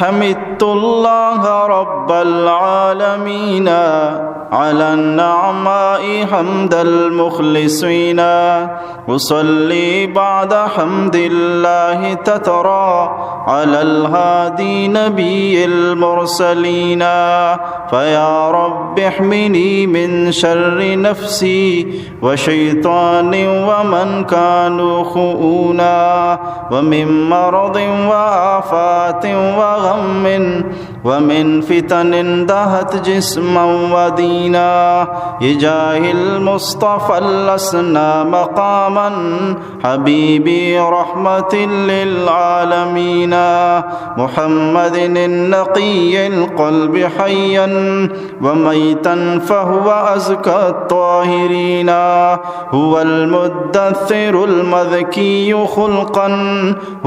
حمدت الله رب العالمين على النعماء حمد المخلصين. أصلي بعد حمد الله تترى على الهادي نبي المرسلين. فيا رب احمني من شر نفسي وشيطان ومن كانوا خؤونا، ومن مرض وآفات وغم، ومن فتن دهت جسما ودينا، بجاه المصطفى الأسنى مقاما، حبيبي رحمة للعالمين، محمد النقي القلب حيا وميتا فهو أزكى الطاهرين. هو المدثر المذكي خلقا،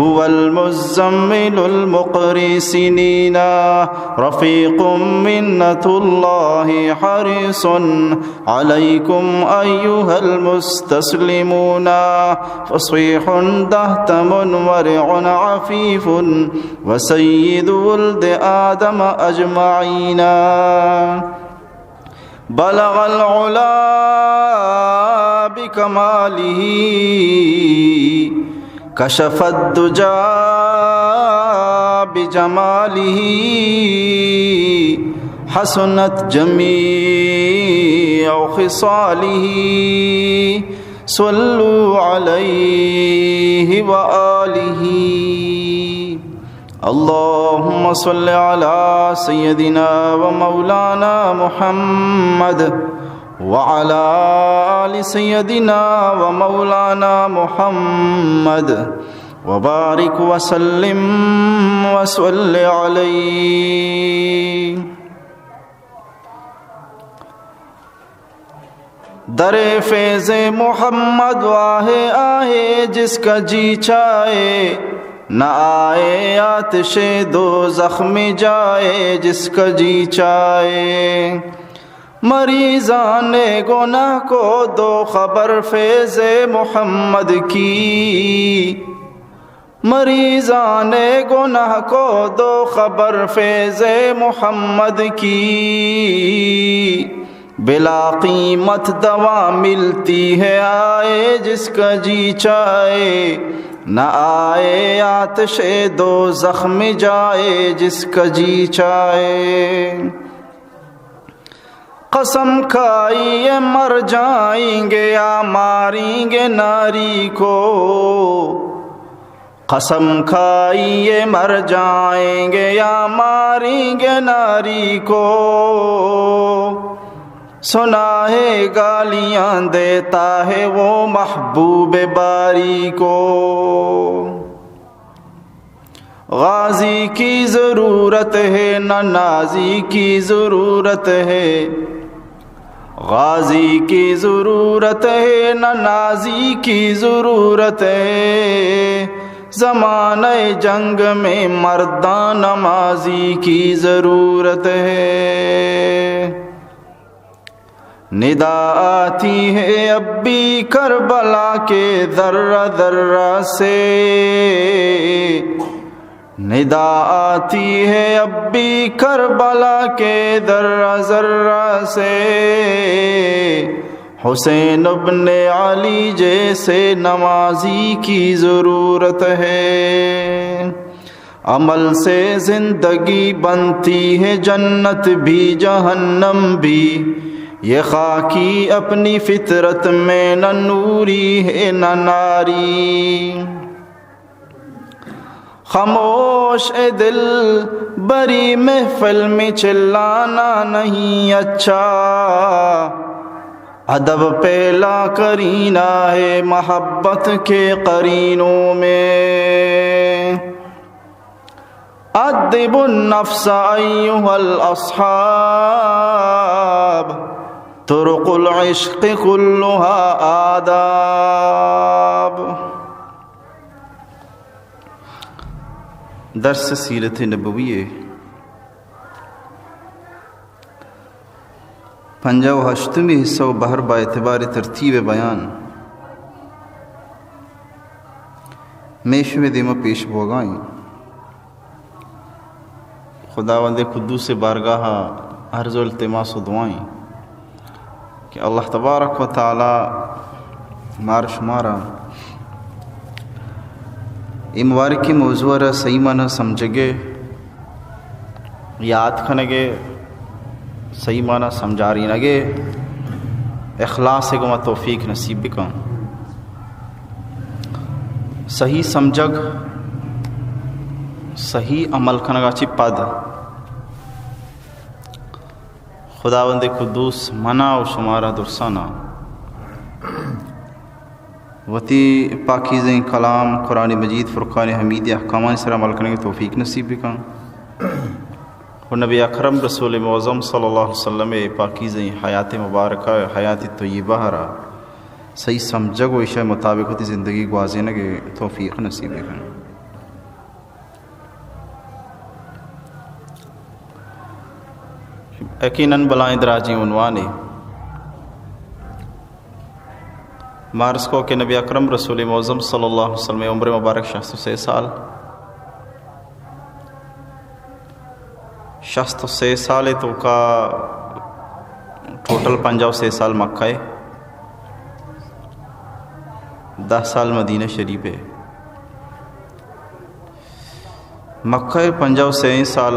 هو المزمل المقري سنينا. رفيق منة الله حريص عليكم أيها المستسلمون. فصيح دهتم ورع عفيف وسيد ولد آدم أجمعين. بلغ العلا بكماله، كشف الدجى بجماله، حسنت جميع خصاله، صلوا عليه وآله. اللهم صل على سيدنا ومولانا محمد وعلى آل سيدنا ومولانا محمد وبارك وسلم وصل عليه. در فیض محمد واہ آہے جس کا جی چاہے، نہ آئے آتش دوزخ میں جائے جس کا جی چاہے۔ مریضان گناہ کو دو خبر فیض محمد کی، مریضان گناہ کو دو خبر فیض محمد کی، بلا قیمت دوا ملتی ہے آئے جس کا جی چاہے، نہ آئے آتش دوزخ میں جائے جس کا جی چاہے۔ قسم کھائیے مر جائیں گے یا ماریں گے ناری کو، قسم کھائیے مر جائیں گے یا ماریں گے ناری کو، سنا ہے گالیاں دیتا ہے وہ محبوب باری کو۔ غازی کی ضرورت ہے، نہ نازی کی ضرورت ہے۔ غازی کی ضرورت ہے، نہ نازی کی ضرورت ہے۔ زمانۂ جنگ میں مرداں نمازی کی ضرورت ہے۔ ندا آتی ہے اب بھی کربلا کے ذرہ ذرہ سے، ندا آتی ہے اب بھی کربلا کے ذرہ ذرہ سے، حسین ابن علی جیسے نمازی کی ضرورت ہے۔ عمل سے زندگی بنتی ہے جنت بھی جہنم بھی، یہ خاکی اپنی فطرت میں نہ نوری ہے نہ ناری۔ خاموش اے دل، بری محفل میں چلانا نہیں اچھا، ادب پہلا قرینہ ہے محبت کے قرینوں میں۔ أدبوا النفس أيها الأصحاب، طرق العشق كلها آداب۔ درس سیرت نبوی، پنجاہ و ہشتمی حصہ و بہر با اعتبار ترتیب بیان مئے شمئے دیما پیش بوگا ایں۔ خداوند قدوس بارگاہ ءَ عرض و التماس و دعائیں کہ اللہ تبارک و تعالی مار شمارا اے مبارکیں موضوع را صحیح معنی سمجھگے، یاد کنگے، صحیح معنی سمجھارینگے، اخلاص گما توفیق نصیب بکن۔ صحیح سمجھگ، صحیح عمل کنگا چی پد خداوند قدوس منا و شمارا درسانا وتی پاکیزیں کلام قرآن مجید فرقان حمید احکامانی سر عمل کنگے توفیق نصیب بکن۔ و نبی اکرم رسول معظم صلی اللہ علیہ وسلم پاکیزیں حیات مبارکہ، حیات طیبہ را صحیح سمجھگ و ایشی مطابق وتی زندگی گوازینگے توفیق نصیب بکن۔ یقیناً بلائیں دراجیں عنوانے۔ ما عرض کو کہ نبی اکرم رسول معظم صلی اللہ علیہ وسلم عمر مبارک شصت و سے سال، شصت و سے سال توکا ٹوٹل پنجاہ و سے سال مکہ ہے، دہ سال مدینہ شریف ہے۔ مکہ پنجاہ و سئیں سال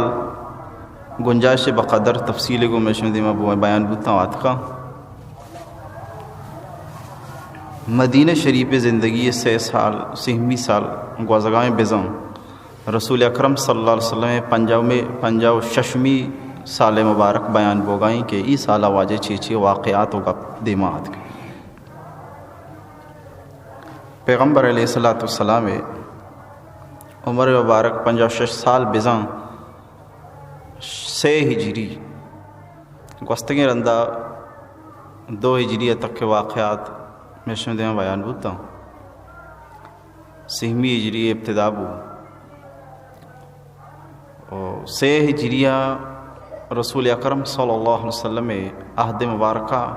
گنجائش بقدر تفصیل گوں مئے شمئے دیما بو-، بیان بوتاں آتکاں۔ مدینہ شریف زندگی سئے سال، سہمی سال گوزگائیں بزاں رسول اکرم صلی اللہ علیہ وسلم پنجاہ میں، پنجاہ و ششمی سال مبارک بیان بوگائیں کہ ای سال واجہ چی چی واقعات و گپ دیما آتک۔ پیغمبر علیہ الصلوۃ والسلام عمر مبارک پنجاہ و شش سال بزاں سے ہجری، گوستگیں رندا دو ہجری تک کے واقعات مئے شمئے دیما بیان بوتاں۔ سہمی ہجری ابتدا بو۔ و سے ہجریہ رسول اکرم صلی اللہ علیہ وسلم عہد مبارکہ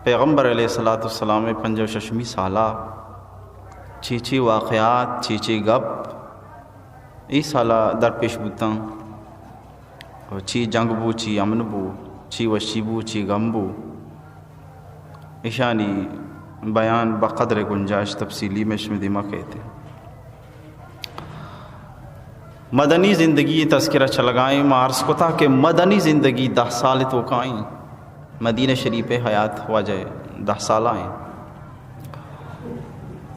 پیغمبر علیہ الصلوۃ والسلام پنجاہ و ششمی سالہ چی چی واقعات، چی چی گپ ای سالہ درپیش بوتاں۔ و چی جنگ بو، چی امن بو، چی وشی بو، چی غم بو، ایشانی بیان بقدر گنجائش تفصیلی مئے شمئے دیما کئیت۔ مدنی زندگی تذکرہ چلگائیں، ما عرض کتا کہ مدنی زندگی دہ سال توکائیں۔ مدینہ شریف حیات واجہ دہ سالہ ایں۔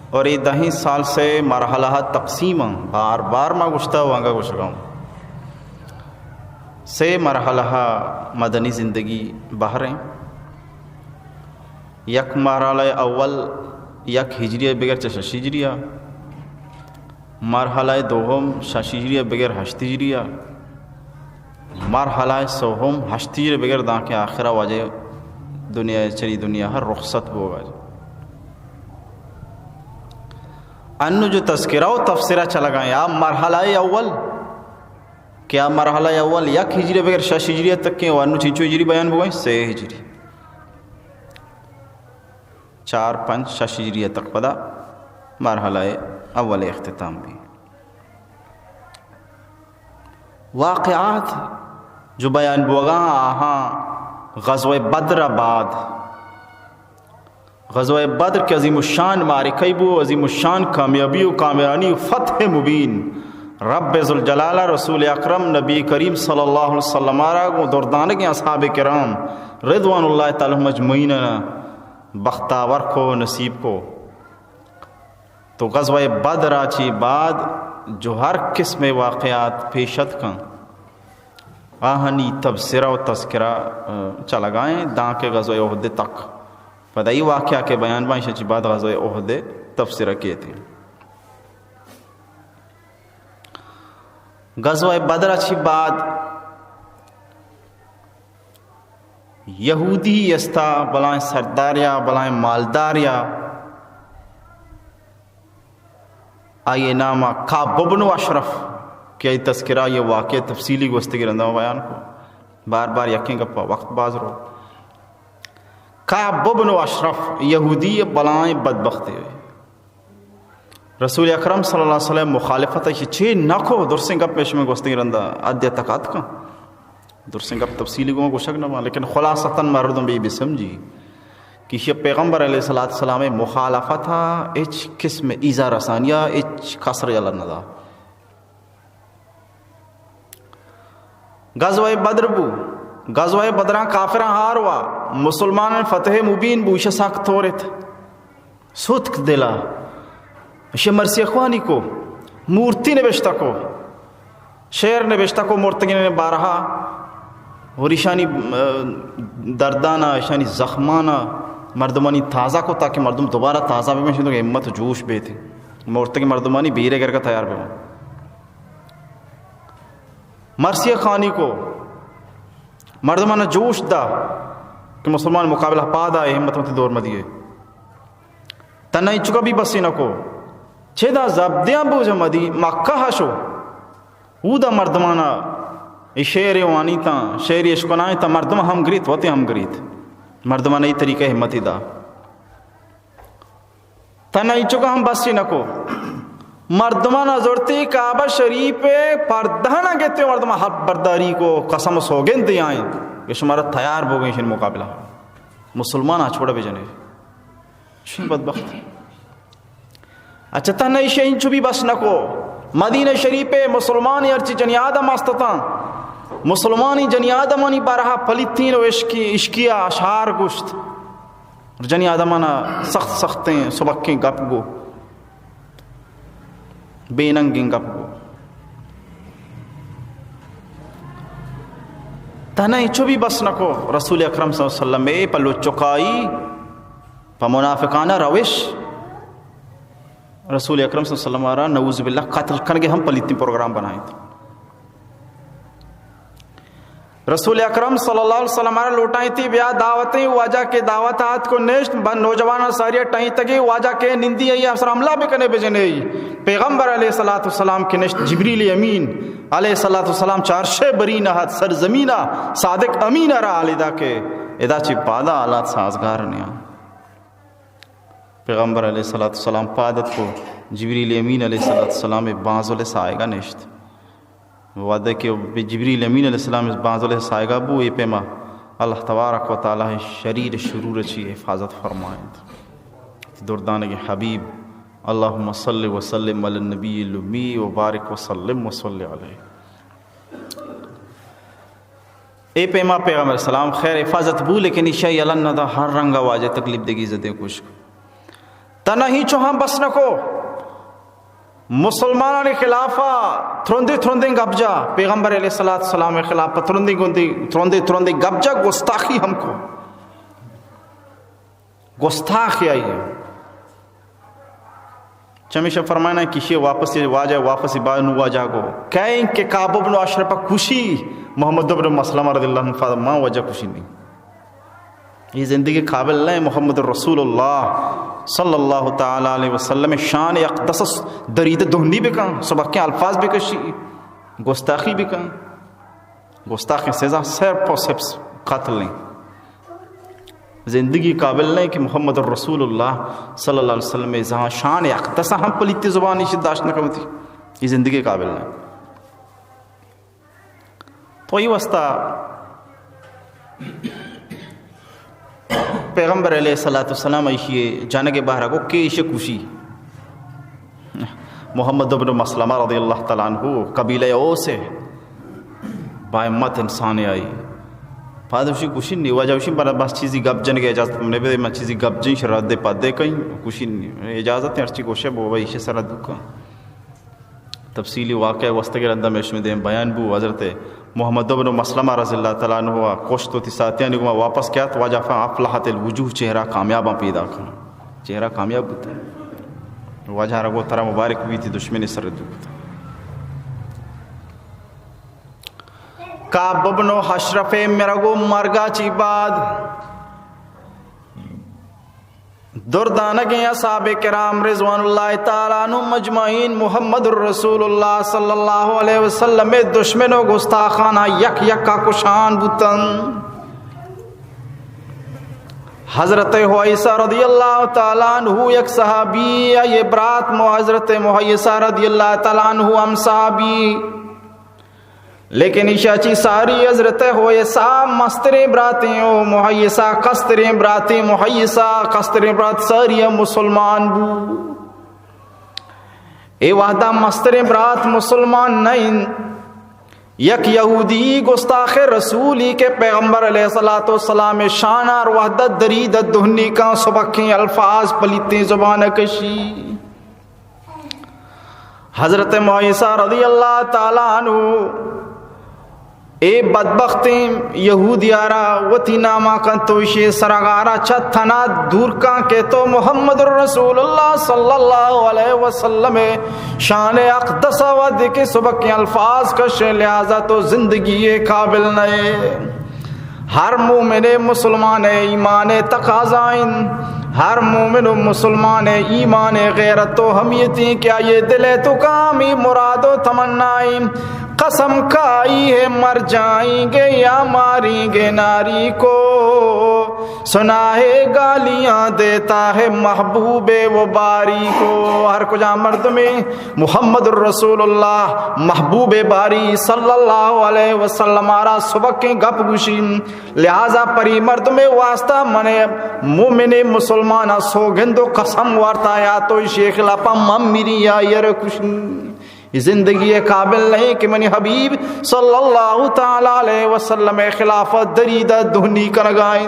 اور اے دہیں سال سے مرحلہ تقسیم ایں، بار بار ما گوشتا و انگا گوشگا اوں۔ سے مرحلہ مدنی زندگی بہر ایں۔ یک مرحلہ اول یک ہجری بگر چہ شش ہجری، مرحلہ دوم شش ہجری بگر ہشت ہجری، مرحلہ سوم ہشت ہجری بگر دانکہ آخرا واجہ دنیا، چری دنیا ہر رخصت بوگا۔ انو جو تذکرہ و تفسیرہ چلگا ایں، آ مرحلہ اول کہ آ مرحلہ اول یک ہجری بگر شش ہجری تک ایں، و انو چنچو ہجری بیان بوگا ایں، سے ہجری۔ چار، پنچ، شش ہجری تک پدا مرحلہ اول اختتام بی۔ واقعات جو بیان بوگا آہاں غزوہ بدر بعد، غزوہ بدر کہ عظیم الشان معرکہ بو، عظیم الشان کامیابی و کامیابی و فتح مبین، رب ذوالجلال رسول اکرم نبی کریم صلی اللہ علیہ وسلم را گوں دردانگیں اصحاب کرام رضوان اللہ تعالی علیہم اجمعین بختاور کو، نصیب کو۔ تو غزوہ بدر چی بعد جو ہر قسم واقعات پیش اتکاں، آہانی تبصرہ و تذکرہ، آ، چلگا ایں، دانکہ غزوہ احد تک۔ پدا ای واقعہ کہ بیان باں، ایشی چی بعد غزوہ احد تبصرہ کیت۔ غزوہ بدر چی بعد یہودی استا بلائیں سرداریا، بلائیں مالداریا، آئی نام کعب بن اشرف، کہ آئی تذکرہ یہ واقعہ تفصیلی گوستگی رندا بیان کو، بار بار یکیں گپا وقت باز رو۔ کعب بن اشرف یہودی بلائیں بدبختے، رسول اکرم صلی اللہ علیہ وسلم مخالفت ءَ چے نہ کو، درسیں گپ ءَ شمئے گوستگیں رندا ادیا تک اتکاں۔ درسیں گپ تفصیلی گوں گوشگ نہ باں، لیکن خلاصتاً مردم بے بسمجی کہ ایشی پیغمبر علیہ الصلوۃ والسلام مخالفت ءَ ہچ قسم ایزا رسانی ءَ ہچ کسر یلہ نہ دا۔ غزوہ بدر بو، غزوہ بدراں کافراں ہار وا، مسلماناں فتح مبین بو، ایشی سک تورت، ستک دلا، ایشی مرثیہ خوانی کو، مورتی نبشتہ کو، شعر نبشتہ کو مرتگین بارہا، اور ایشانی، اه، دردانا، ایشانی زخمانا مردمانی تازہ کو، تاکہ مردم دوبارہ تازہ ببن، شدو ہمت و جوش بیت، مرتگین مردمانی بیرے گرگا تیار ببن۔ مرثیہ خوانی کو، مردمانا جوش دا کہ مسلمان مقابلہ پادا، اے ہمت متی دور مدیے۔ تنہا انچکا بھی بسی نہ کو، چدا زبدیاں بوجھ مدی مکہ ہشو، اودا مردمانا اے شعر وانیتاں، شعر اشکنائیں تا مردم ہم گریت، وتی ہم گریت، مردمانا اے طریقہ ہمتی دا۔ تنہا انچکا ہم بسی نہ کو، مردمانا زرتی کعبہ شریف پردہنا گتے، مردم حلف برداری کو، قسم سوگند آئیں کہ شمارا تیار بوگیں شن مقابلہ، مسلمان آ چھوڑا بجنے۔ شن بدبخت۔ اچھا، تنہا ایشی انچو بھی بس نہ کو، مدینہ شریف مسلمان ہرچی جنی آدم استتاں، مسلمانی جنی آدمانی بارہا پلیتین و عشقی، عشقی اشعار گوشت۔ جنی آدمانا سخت سختیں سبکیں گپ گو، بے ننگیں گپ گو۔ تنہا انچو بھی بس نہ کو، رسول اکرم صلی اللہ علیہ وسلم اے پہ لچکائی، پہ منافقانہ روش، رسول اکرم صلی اللہ علیہ وسلم را نعوذ باللہ قتل کنگے ہم پلیتیں پروگرام بنائیں۔ رسول اکرم صلی اللہ علیہ وسلم را لوٹائیں تھی بیا دعوتیں، واجہ کے دعوت آت کو نشت، بن نوجوان ساری ٹائیں تگے، واجہ کے نندی ای افسر حملہ بکنے بجنے۔ پیغمبر علیہ الصلوۃ والسلام کے نشت، جبریل امین علیہ الصلوۃ والسلام چارشے بری نہ ات، سرزمینہ صادق امین را حال ادا کہ ادا چی پادا حالات سازگار نیا۔ پیغمبر علیہ الصلوۃ والسلام پادت کو، جبریل امین علیہ الصلوۃ والسلام بانزل سائگا نشت۔ وعدہ کہ جبریل امین علیہ السلام بانزل سائگا بو، اے پیما اللہ تبارک و تعالی شریر شرور چی حفاظت فرمائند۔ دردانگ حبیب، اللهم صل وسلم علی النبی الامی و بارک وسلم وصل علیہ۔ اے پیما پیغمبر سلام خیر حفاظت بو، لیکن ایشا یلن نہ دا، ہر رنگا واجہ تکلیف دگی زدے کش کو۔ تنہا ہی چو ہم بس نہ کو، مسلمانانی خلافا ترندے ترندے گپ جا، پیغمبر علیہ الصلوۃ والسلام خلافا ترندے گندے، ترندے ترندے گپ جا، گستاخی ہم کو۔ گستاخی آئی۔ چمیشا فرمانا کہ شی واپس واجہ، واپس با نو واجہ گو۔ کہیں کہ کعب ابن اشرف کشی، محمد ابن مسلمہ رضی اللہ عنہ فرمانا ما واجہ کشی نہیں۔ یہ زندگی قابل نہیں۔ محمد رسول اللہ صلی اللہ تعالی علیہ وسلم شان اقدس درید دہنی بکن، سبکیں الفاظ بکشی، گستاخی بکن۔ گستاخیں سزا صرف و صرف قتل ایں۔ زندگی قابل نہیں کہ محمد رسول اللہ صلی اللہ علیہ وسلم زہاں شان اقدس ہم پلیتی زبانی شد داشت نہ کمتی۔ یہ زندگی قابل نہیں۔ تو یہ واسطہ پیغمبر علیہ الصلوۃ والسلام ایشی جنگ بہرا گو کہ ایشی کشی۔ محمد ابن مسلمہ رضی اللہ تعالی عنہ قبیلہ اوس ہے، با ہمت انسان آئی۔ پادوشی کشی نہیں، واجہ وشی بر بس چیزی گپ جنگ اجازت منے بے، من چیزی گپ جن شرط دے پدے کہیں کشی نہیں۔ اجازت ہے ہرچی گوشے بو ایشی سر دکا۔ تفصیلی واقعہ وستگی رندا میں شمی دیم بیان بو۔ حضرت محمد ابن مسلمہ رضی اللہ تعالی عنہ کشت و تی ساتیانی گما واپس کیات، واجہ فا افلحت الوجوہ، چہرہ کامیاباں پیدا کن، چہرہ کامیاب بوتا۔ واجہ را گو ترا مبارک بیتی دشمنی سر دو بوتا۔ کعب ابن اشرف مرگو مرگا چی بعد دردانگیں اصحاب کرام رضوان اللہ تعالی عنہم اجمعین محمد رسول اللہ صلی اللہ علیہ وسلم دشمن و گستاخانا یک یکا کشان بوتن۔ حضرت حویسہ رضی اللہ تعالیٰ عنہ یک صحابی، آئی برات مو حضرت محیصہ رضی اللہ تعالیٰ عنہ ہم صحابی، لیکن ایشا چی ساری حضرت حویسہ مستریں براتیں و محیصہ کستریں براتیں، محیصہ کستریں برات ساری مسلمان بو۔ اے وہدا مستریں برات مسلمان نہ انت۔ یک یہودی گستاخ رسولی کہ پیغمبر علیہ الصلوۃ والسلام شانار وہدا درید دہنی کا سبکیں الفاظ پلیتیں زبان کشی۔ حضرت معیسہ رضی اللہ تعالیٰ عنہ اے بدبختیں یہودیارا وتی ناما کن تو اشی سرگارا چہ تنا دور کن کہ تو محمد الرسول اللہ صلی اللہ علیہ وسلم شان اقدس و دکی سبکیں الفاظ کشے، لہذا تو زندگی قابل نئے۔ ہر مومن مسلمان ایمان تقاضائیں، ہر مومن و مسلمان ایمان غیرت و ہمیتی کہ آئی دل تو کامی مراد و تمنائیں۔ قسم کھائی ہے مر جائیں گے یا ماریں گے ناری کو، سنا ہے گالیاں دیتا ہے محبوب و باری کو۔ ہر کجا مردمے محمد الرسول اللہ محبوب باری صلی اللہ علیہ وسلم آرا سبکیں گپ گوشی، لہذا پری مردمے واسطہ من مومن مسلمان سوگند و قسم وارتا یا تو شیخ لپا من میری یا یر کشی۔ زندگی قابل نہیں کہ منی حبیب صلی اللہ تعالیٰ علیہ وسلم خلاف درید دہنی کنگائیں۔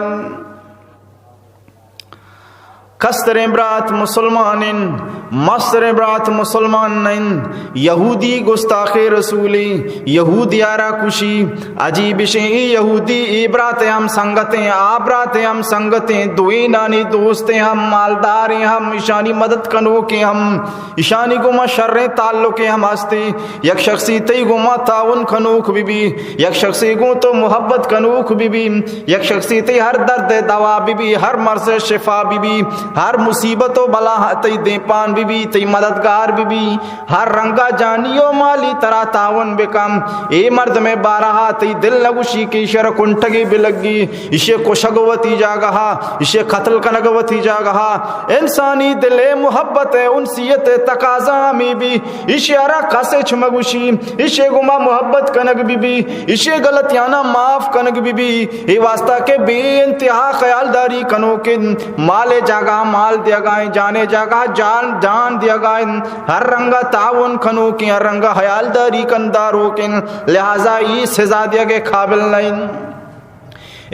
کستریں برات مسلمان انت، مستریں برات مسلمان نہ انت۔ یہودی گستاخ رسولی، یہودیارا کشی۔ عجیب شے، اے یہودی اے برات ہم سنگتیں، آ برات ہم سنگتیں، دوینانی دوستیں ہم، مالداریں ہم، اشانی مدد کنوکیں ہم، اشانی گوما شریں تعلقیں ہم ہستی۔ یک شخصی تئی گوما تعاون کنوک بی بی، یک شخصی گوں تو محبت کنوک بی بی، یک شخصی تئی ہر درد دوا بی بی، ہر مرض شفا بی بی، ہر مصیبت و بلا تئی دیمپان بی بی، تئی مددگار بی بی، ہر رنگا جانی و مالی ترا تعاون بکم۔ اے مردمے بارہا تئی دل نگوشی کہ ایشر کنٹگے بلگی، ایشے کشگ وتی جاگہا، ایشے قتل کنگ وتی جاگہا۔ انسانی دل محبت انسیت تقاضا ہمی بی، ایشی ارا کس ہچ مگوشی، ایشی گوما محبت کنگ بی بی، ایشی غلطیانا معاف کنگ بی بی۔ اے واسطہ کہ بے انتہا خیالداری کنوکیں، مال جاگہ مال دیگائیں، جانے جاگہ جان، جان دیگائیں، ہر رنگا تعاون کنوکیں، ہر رنگا خیالداری کنداروکیں، لہذا ای سزا دیگے قابل نہیں۔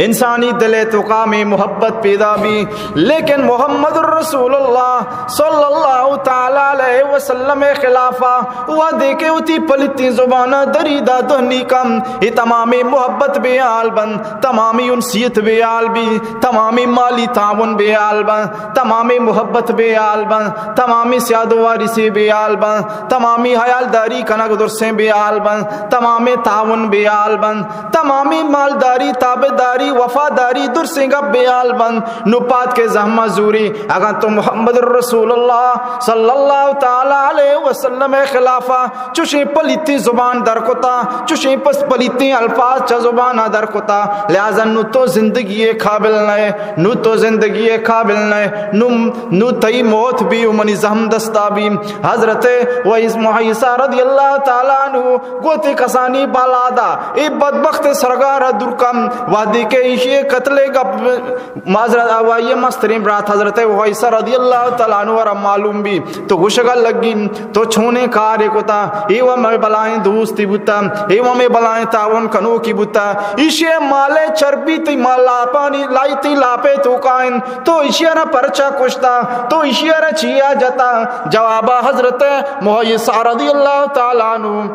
انسانی دل ءِ توکا ہمے محبت پیدا بی، لیکن محمد الرسول اللہ صلی اللہ تعالی علیہ وسلم ءِ خلافا وہدے کہ وتی پلیتیں زبانا دری دا دہنی کم، اے تمامیں محبت بے حال بنت، تمامیں انسیت بے حال بی، تمامیں مالی تعاون بے حال بنت، تمامیں محبت بے حال بنت، تمامیں سیاد و وارثی بے حال بنت، تمامیں حیالداری کنگ درسیں بے حال بنت، تمامیں تعاون بے حال بنت۔ تمامیں مالداری، تابعداری، وفاداری، درسیں گپ بے حال بنت۔ نو پاد کہ زحمت زوری، اگاں تو محمد الرسول اللہ صلی اللہ تعالی علیہ وسلم ءِ خلافا چوشیں پلیتیں زبان در کتا، چوشیں پس پلیتیں الفاظ چہ زبانا در کتا، لہذا نو تو زندگی ءِ قابل نئے، نو تو زندگی ءِ قابل نئے، نو، نو تئی موت بی و منی زحم دستا بی۔ حضرت ویس محیصہ رضی اللہ تعالی عنہ گوں وتی کسانی بالادا اے بدبخت سرگار ءَ دور کن، وہدے کہ ایشی ءِ قتل ءِ گپ، معذرت، آوائی ءِ مستریں برات حضرت ویسہ رضی اللہ تعالی عنہ ءَ را معلوم بی، تو گوشگ ءَ لگی، تو چونیں کارے کتا، اے و مئے بلائیں دوستی بوتا، اے و مئے بلائیں تعاون کنوکی بوتا، ایشی ءِ مال ءِ چربی تئی مال لاپانی، لائی تئی لاپ ءِ توکا انت، تو ایشی ءَ را پرچا کشتا، تو ایشی ءَ را چیا جتا؟ جوابا حضرت محیصہ رضی اللہ تعالی عنہ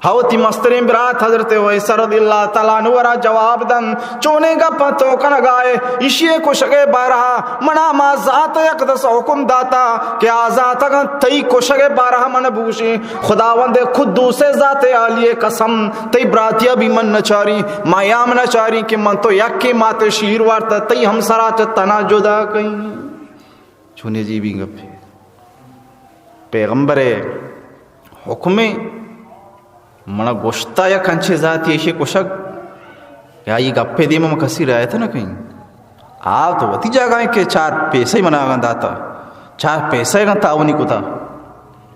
ہاں وتی مستریں برات حضرت ویسہ رضی اللہ تعالی عنہ ءَ را جواب دنت، چونیں گپاں تو کنگائے؟ ایشی ءِ کشگ ءِ بارہا منا ما ذات اقدس ءَ حکم داتا کہ آ ذات اگاں تئی کشگ ءِ بارہا من بگوشیں، خداوند قدوس ءِ ذات عالی ءِ قسم، تئی براتیا بی من نچاریں، ما یا من نچاریں کہ من تو یکیں مات ءِ شیر وارتا تئی ہمسرا چہ تنا جدا کئیں۔ چونیں عجیبیں گپے۔ پیغمبر ءِ حکمے، منا گوشتا یک انچیں ذاتے ایشی کشگ، یا اے گپے دیما من کسی رعایت نہ کئیں۔ آ تو وتی جاگہ ایں کہ چار پیسہ منا اگاں داتا، چار پیسہ اگاں تعاونی کتا،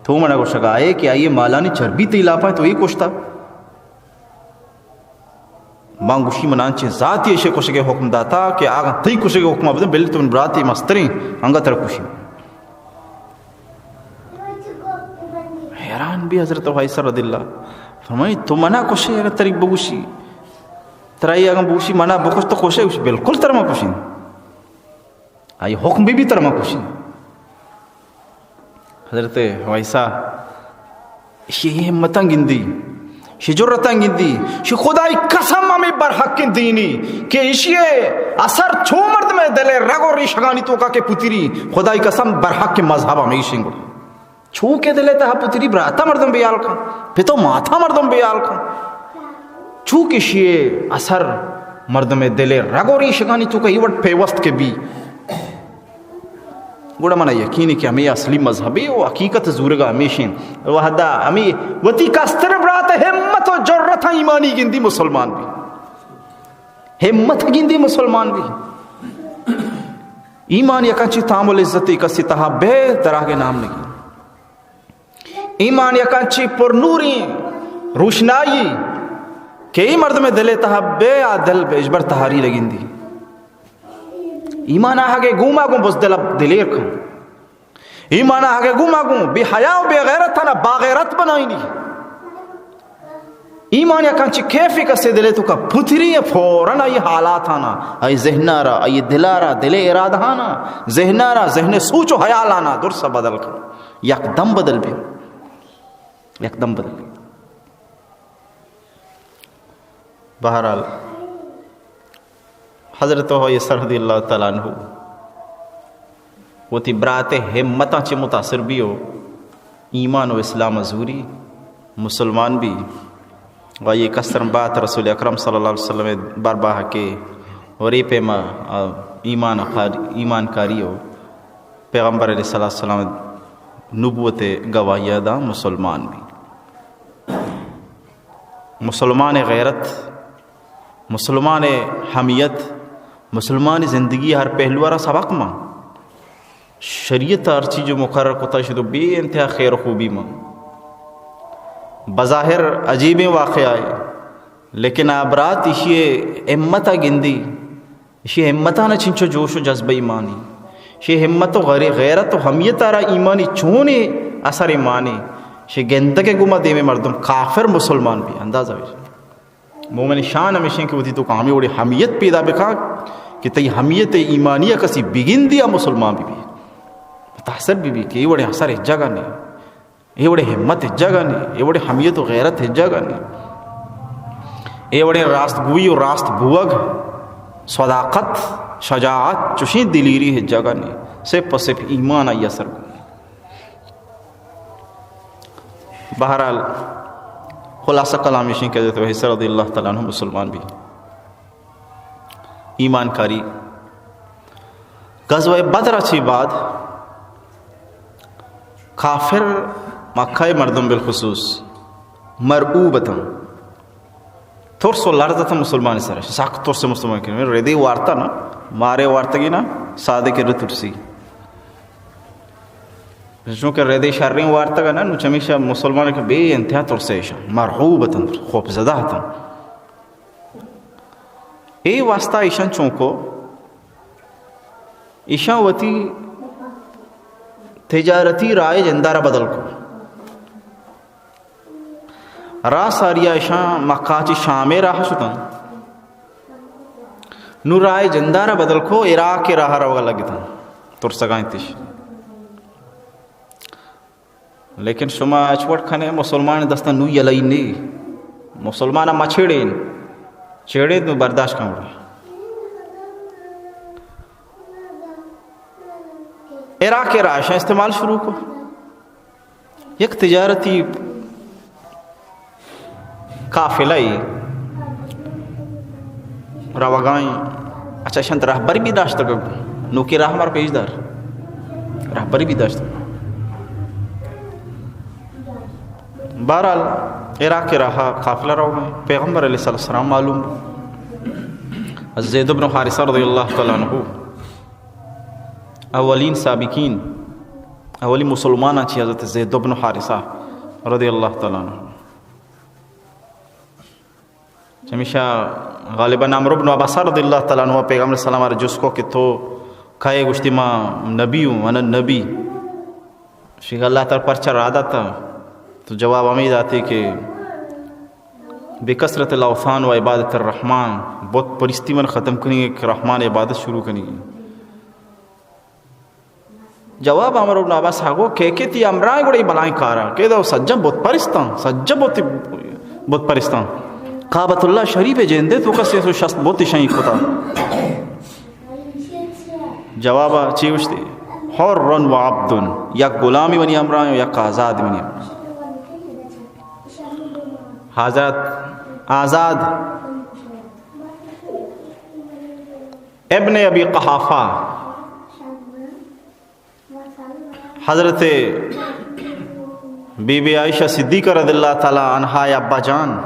تو منا گوشگا ئے کہ آئی مالانی چربی تئی لاپا ایں، تو اے کشتا۔ من گوشی، من انچیں ذاتی ایشی کشگے حکم داتا کہ آگاں تئی کشگے حکم بدن، بلے تو من براتے مستریں، انگا ترا کشی۔ حیران بی حضرت ویسا رضی اللہ، فرمائی، تو منا کشے اگر تری بگوشی، ترا اے اگاں بگوشی منا بکش تو کشے؟ گوشی، بالکل ترا من کشیں۔ آئی حکم بی بی ترا من کشیں۔ حضرت ویسا، ایشی ہمتاں گندی، ایشی جرتاں گندی، ایشی خدائی قسم ہمیں برحق دینی کہ ایشی اثر چو مردم دل رگ و ریشگانی توکا کہ پتری، خدائی قسم برحق مذہب ہمیشیں گڑا۔ چو کہ دل تہا پتری براتا مردم بیال کن، پتو ماتا مردم بیال کن۔ چو کہ ایشی اثر مردم دل رگ و ریشگانی توکا ای وڑ پیوست کہ بی۔ گڑا منا یقین کہ ہمیں اصلی مذہبی و حقیقت زورگا ہمیشیں۔ وہدا ہمیں وتی کستر برات ہمت و جرت ایمانی گندی مسلمان بی۔ ہمت گندی مسلمان بی۔ ایمان یکاں چی تام و لذت کسی تہا بے دراگ نام نگی۔ ایمان یکاں چی پر نوری روشنائی کہ ای مردم دل تہا بے آ دل بے اجبر تہاری لگندی۔ ایمان آہگے گوما گوں بزدل دلیر کن۔ ایمان آہگے گوما گوں بے حیا و بے غیرت آنا باغیرت بنائینی۔ ایمان یکاں چی کیفی کسے دلے توکا پتری فوراً آئی حالات آنا، آئی ذہنارا، آئی دلارا، دل ارادہ آنا، ذہنارا، ذہن سوچ و حیال آنا درس بدل کن۔ یک دم بدل بی۔ یک دم بدل بی۔ بہرحال، حضرت ویسا رضی اللہ تعالی عنہ وتی برات ہمتاں چہ متاثر بی و ایمان و اسلام زوری، مسلمان بی و آئی کسترن بات رسول اکرم صلی اللہ علیہ وسلم بارباہ کے و ری پیما ایمان کاری، ایمان کاری و پیغمبر علیہ الصلوۃ والسلام نبوت گواہی داں مسلمان بی۔ مسلمان غیرت، مسلمان حمیت، مسلمان زندگی ہر پہلو را سبق ما۔ شریعت ہر چیز مقرر کتا شد و بے انتہا خیر و خوبی ما۔ بظاہر عجیبیں واقعہ ہے، لیکن آ برات ایشی ہمت گندی، ایشی ہمتانا چنچو جوش و جذبہ ایمانی، ایشی ہمت و غیر-، غیرت و حمیت آرا ایمانی چونے اثر ایمانی، ایشی گندگ گما دیم مردم کافر مسلمان بی، اندازہ بی۔ مومن شان ہمیشیں کہ وتی توکا ہمے وڑیں حمیت پیدا بکا کہ تئی حمیت ایمانی کسی بگندی یا مسلمان بی بی۔ متاثر بی بی کہ اے وڑیں اثر ہچ جگہ نہیں، اے وڑیں ہمت ہچ جگہ نہیں، اے وڑیں حمیت و غیرت ہچ جگہ نہیں۔ اے وڑیں راست گوئی و راست بوگ، صداقت، شجاعت، چوشیں دلیری ہچ جگہ نہیں۔ صرف و صرف ایمان آئی اثر کو۔ بہرحال، خلاصہ کلام ایشیں کہ حضرت ویسا رضی اللہ تعالی عنہ مسلمان بی، ایمان کاری۔ غزوہ بدر چی بعد کافر مکہ مردم بالخصوص مرعوب اتن۔ ترس و لرز اتن مسلمان سر، سخت ترس مسلمان کرے۔ ردی وارتا نا، مارے وارتگی نا، سادے کہ ترسی۔ چونکہ ردی شریں وارتگ نا، نو چمیشا مسلمان کہ بے انتہا ترس ایشان، مرعوب اتن، خوف زدہ اتن۔ اے واسطہ ایشان چونکو، ایشان وتی تجارتی رائے جندارا بدل کو۔ راہ ساریا ایشان مکہ چی شامے راہ شتن۔ نو راہ جندارا بدل کو، عراق راہ روگا لگتن۔ ترسگا انتش۔ لیکن شما اچ وڑ کنے مسلمان دستا نو یلئی نی۔ مسلمان ما چھیڑین۔ چھیڑین نو برداشت کن وڑا۔ عراق راہ ایشان استعمال شروع کو۔ یک تجارتی قافلہ ای روگائیں، اچھا، اشانت رہبری بھی داشتگ، نوکی راہ مر پیش دار، رہبری بھی داشتگ۔ بہرحال، عراق راہ قافلہ روگائیں، پیغمبر علیہ السلام معلوم۔ زید بن حارثہ رضی اللہ تعالی عنہ اولین سابقین، اولی مسلماناں چی حضرت زید بن حارثہ رضی اللہ تعالی عنہ۔ چمیشا غالباً عمرو بن عبسہ رضی اللہ تعالی عنہ پیغمبر سلام ءَ جست کو کہ تو کئے؟ گوشتی، ما نبی ہوں، انا نبی۔ شیخ اللہ تعالی پرچہ را داتا؟ تو جواب ہمیں داتے کہ بکثرت الاوثان و عبادت الرحمن، بت پرستی من ختم کنی کہ رحمان عبادت شروع کنی۔ جواب عمرو بن عبسہ گو کہ کہ تی امرائیں گڑا ای بلائیں کارا کہ دو سجن بت پرستاں، سجن بت، بت پرستاں۔ کعبۃ اللہ شریف جندے تو کسی سو شست بت شاہی کتا۔ جواب چی گوشتی؟ حر و عبد، یک غلامی منی امرائیں و یک آزاد منی۔ حضرت آزاد ابن ابی قحافہ، حضرت بی بی عائشہ صدیقہ رضی اللہ تعالی عنہا ابا جان،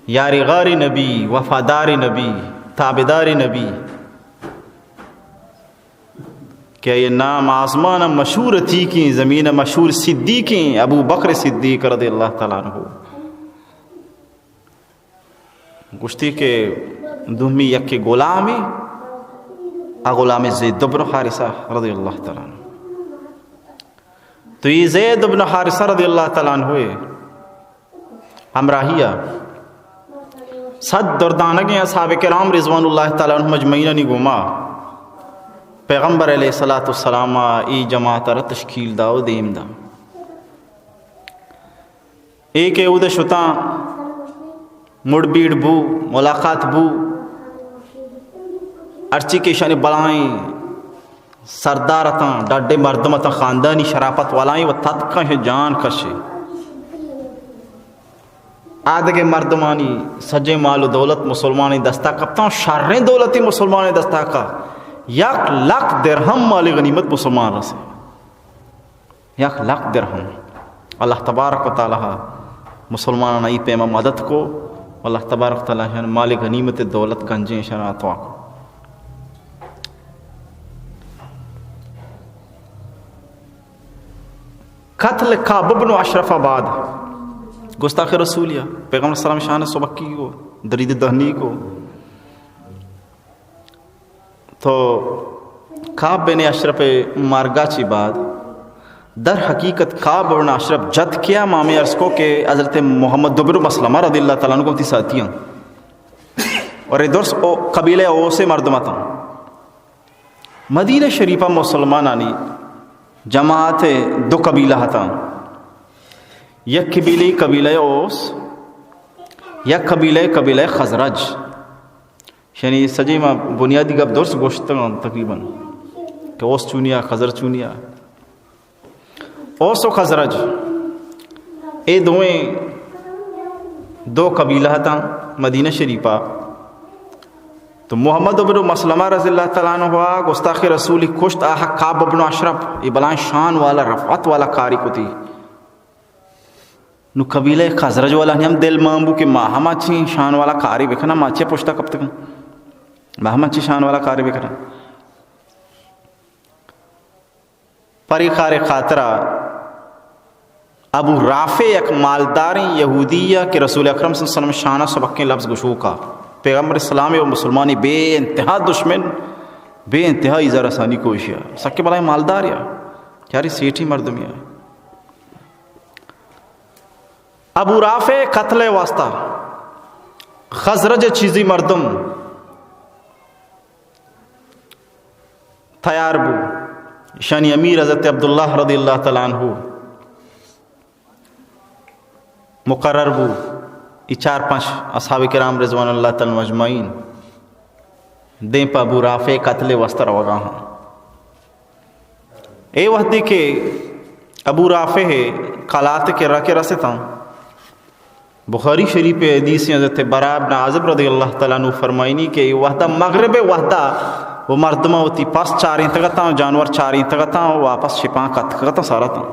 یاری غاری نبی، وفاداری نبی، تابعداری نبی، کہ یہ نام آسمان مشہور عتیقیں، زمین مشہور صدیقیں، ابو بکر صدیق رضی اللہ تعالی عنہ۔ گوشتی کہ دومی یکے غلامی، آ غلام زید بن حارثہ رضی اللہ تعالی عنہ۔ تو یہ زید بن حارثہ رضی اللہ تعالی عنہ ہمراہی ءَ صد دردانگیں اصحاب کرام رضوان اللہ تعالی عنہم اجمعینانی گوما پیغمبر علیہ الصلوۃ والسلام ءَ ای جماعت ءَ را تشکیل دا و دیم دا۔ اے کہ اود ءَ شتاں، مڑ بیڑ بو، ملاقات بو، ہرچی کہ ایشانی بلائیں سردار اتاں، ڈڈے مردم اتاں، خاندانی شرافت والائیں و تتکاں جان کشے۔ آدگہ مردمانی سجیں مال و دولت مسلمانیں دستا کپتاں، شریں دولتی مسلمانیں دستا کا، یک لک درہم مال غنیمت مسلمان رسے۔ یک لک درہم۔ اللہ تبارک و تعالی مسلمانان ای پیما مدد کو۔ اللہ تبارک و تعالی مال غنیمت دولت گنجیں شنا عطا کو۔ قتل کعب بن اشرف آباد، گستاخ رسولیا، پیغمبر سلام شان سبکی کو، درید دہنی کو۔ تو کعب بن اشرف مارگا چی بعد، در حقیقت کعب بن اشرف جت کیا؟ مامے عرض کو کہ حضرت محمد بن مسلمہ رضی اللہ تعالی عنہ کو تی ساتھی ہیں اور یہ درس او قبیلہ اوس مردم اتاں۔ مدینہ شریفہ مسلمانانی جماعت دو قبیلہ اتاں، یک قبیلہ قبیلہ اوس، یک قبیلہ قبیلہ خزرج۔ یعنی سجے ما بنیادی گپ درست گوشتگاں تقریباً کہ اوس چونیا، خزرج چونیا۔ اوس و خزرج اے دوئیں دو قبیلہ اتاں مدینہ شریفہ۔ تو محمد ابن مسلمہ رضی اللہ تعالی عنہ گستاخ رسولی کشت، آہا کعب ابن اشرف، اے بلائیں شان والا رفعت والا کاری کتی۔ نو قبیلہ خزرج والا ہم دل مان بو کہ ما ہما چی شان والا کاری بکناں، ما چے پشتا کپتگاں، ما ہما چی شان والا کاری بکناں۔ پرے کارے خاطرا ابو رافع یک مالداریں یہودی ء کہ رسول اکرم صلی اللہ علیہ وسلم شانہ سبکیں لفظ گشوکا، پیغمبر اسلام و مسلمانی بے انتہا دشمن، بے انتہا ایزا رسانی کوشیا، سکے بلائیں مالدار یا چاری سیٹھی مردم یا۔ ابو رافع قتل واسطہ خزرج چیزی مردم تیار بو۔ ایشانی امیر حضرت عبداللہ رضی اللہ تعالی عنہ مقرر بو۔ ای چار پنچ اصحاب کرام رضوان اللہ تعالی عنہم اجمعین دیم پہ ابو رافع قتل واسطہ روگا ہاں۔ اے وہدے کہ ابو رافع قلات کرا کہ رستاں، بخاری شریف حدیث حضرت براء بن عازب رضی اللہ تعالی عنہ فرمائنی کہ اے وہدا مغرب وہدا و مردماں وتی پس چارینتگتاں، جانور چارینتگتاں و واپس شپاں کتکگتاں سارتاں۔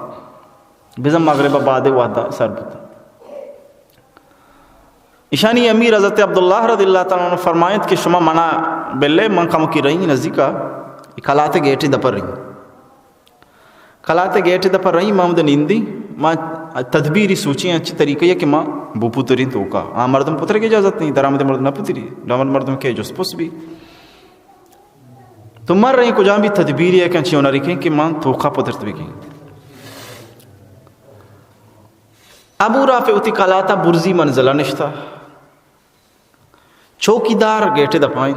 بزاں مغرب بعد وہدا سر بوتاں۔ ایشانی امیر حضرت عبداللہ رضی اللہ تعالیٰ عنہ فرمائیت کہ شما منا بلے، من کمکی رہی نزدیکا، اے کلات گیٹ دپا رہی۔ کلات گیٹ دپا رہی، ما ہمدا نندی، ما تدبیری سوچی انچی طریقہ کہ ما بو پترین توکا۔ آ مردم پترگ اجازت نہیں، درآمد مردم نہ پتری، درآمد مردم کہ جست پس بی۔ تو من رہی کجام بی تدبیری ہے کہ انچی ہنری کہیں کہ من توکا پترت بکیں۔ ابو رافع وتی کلاتا برزی منزلا نشتا۔ چوکیدار گیٹ دپائیں۔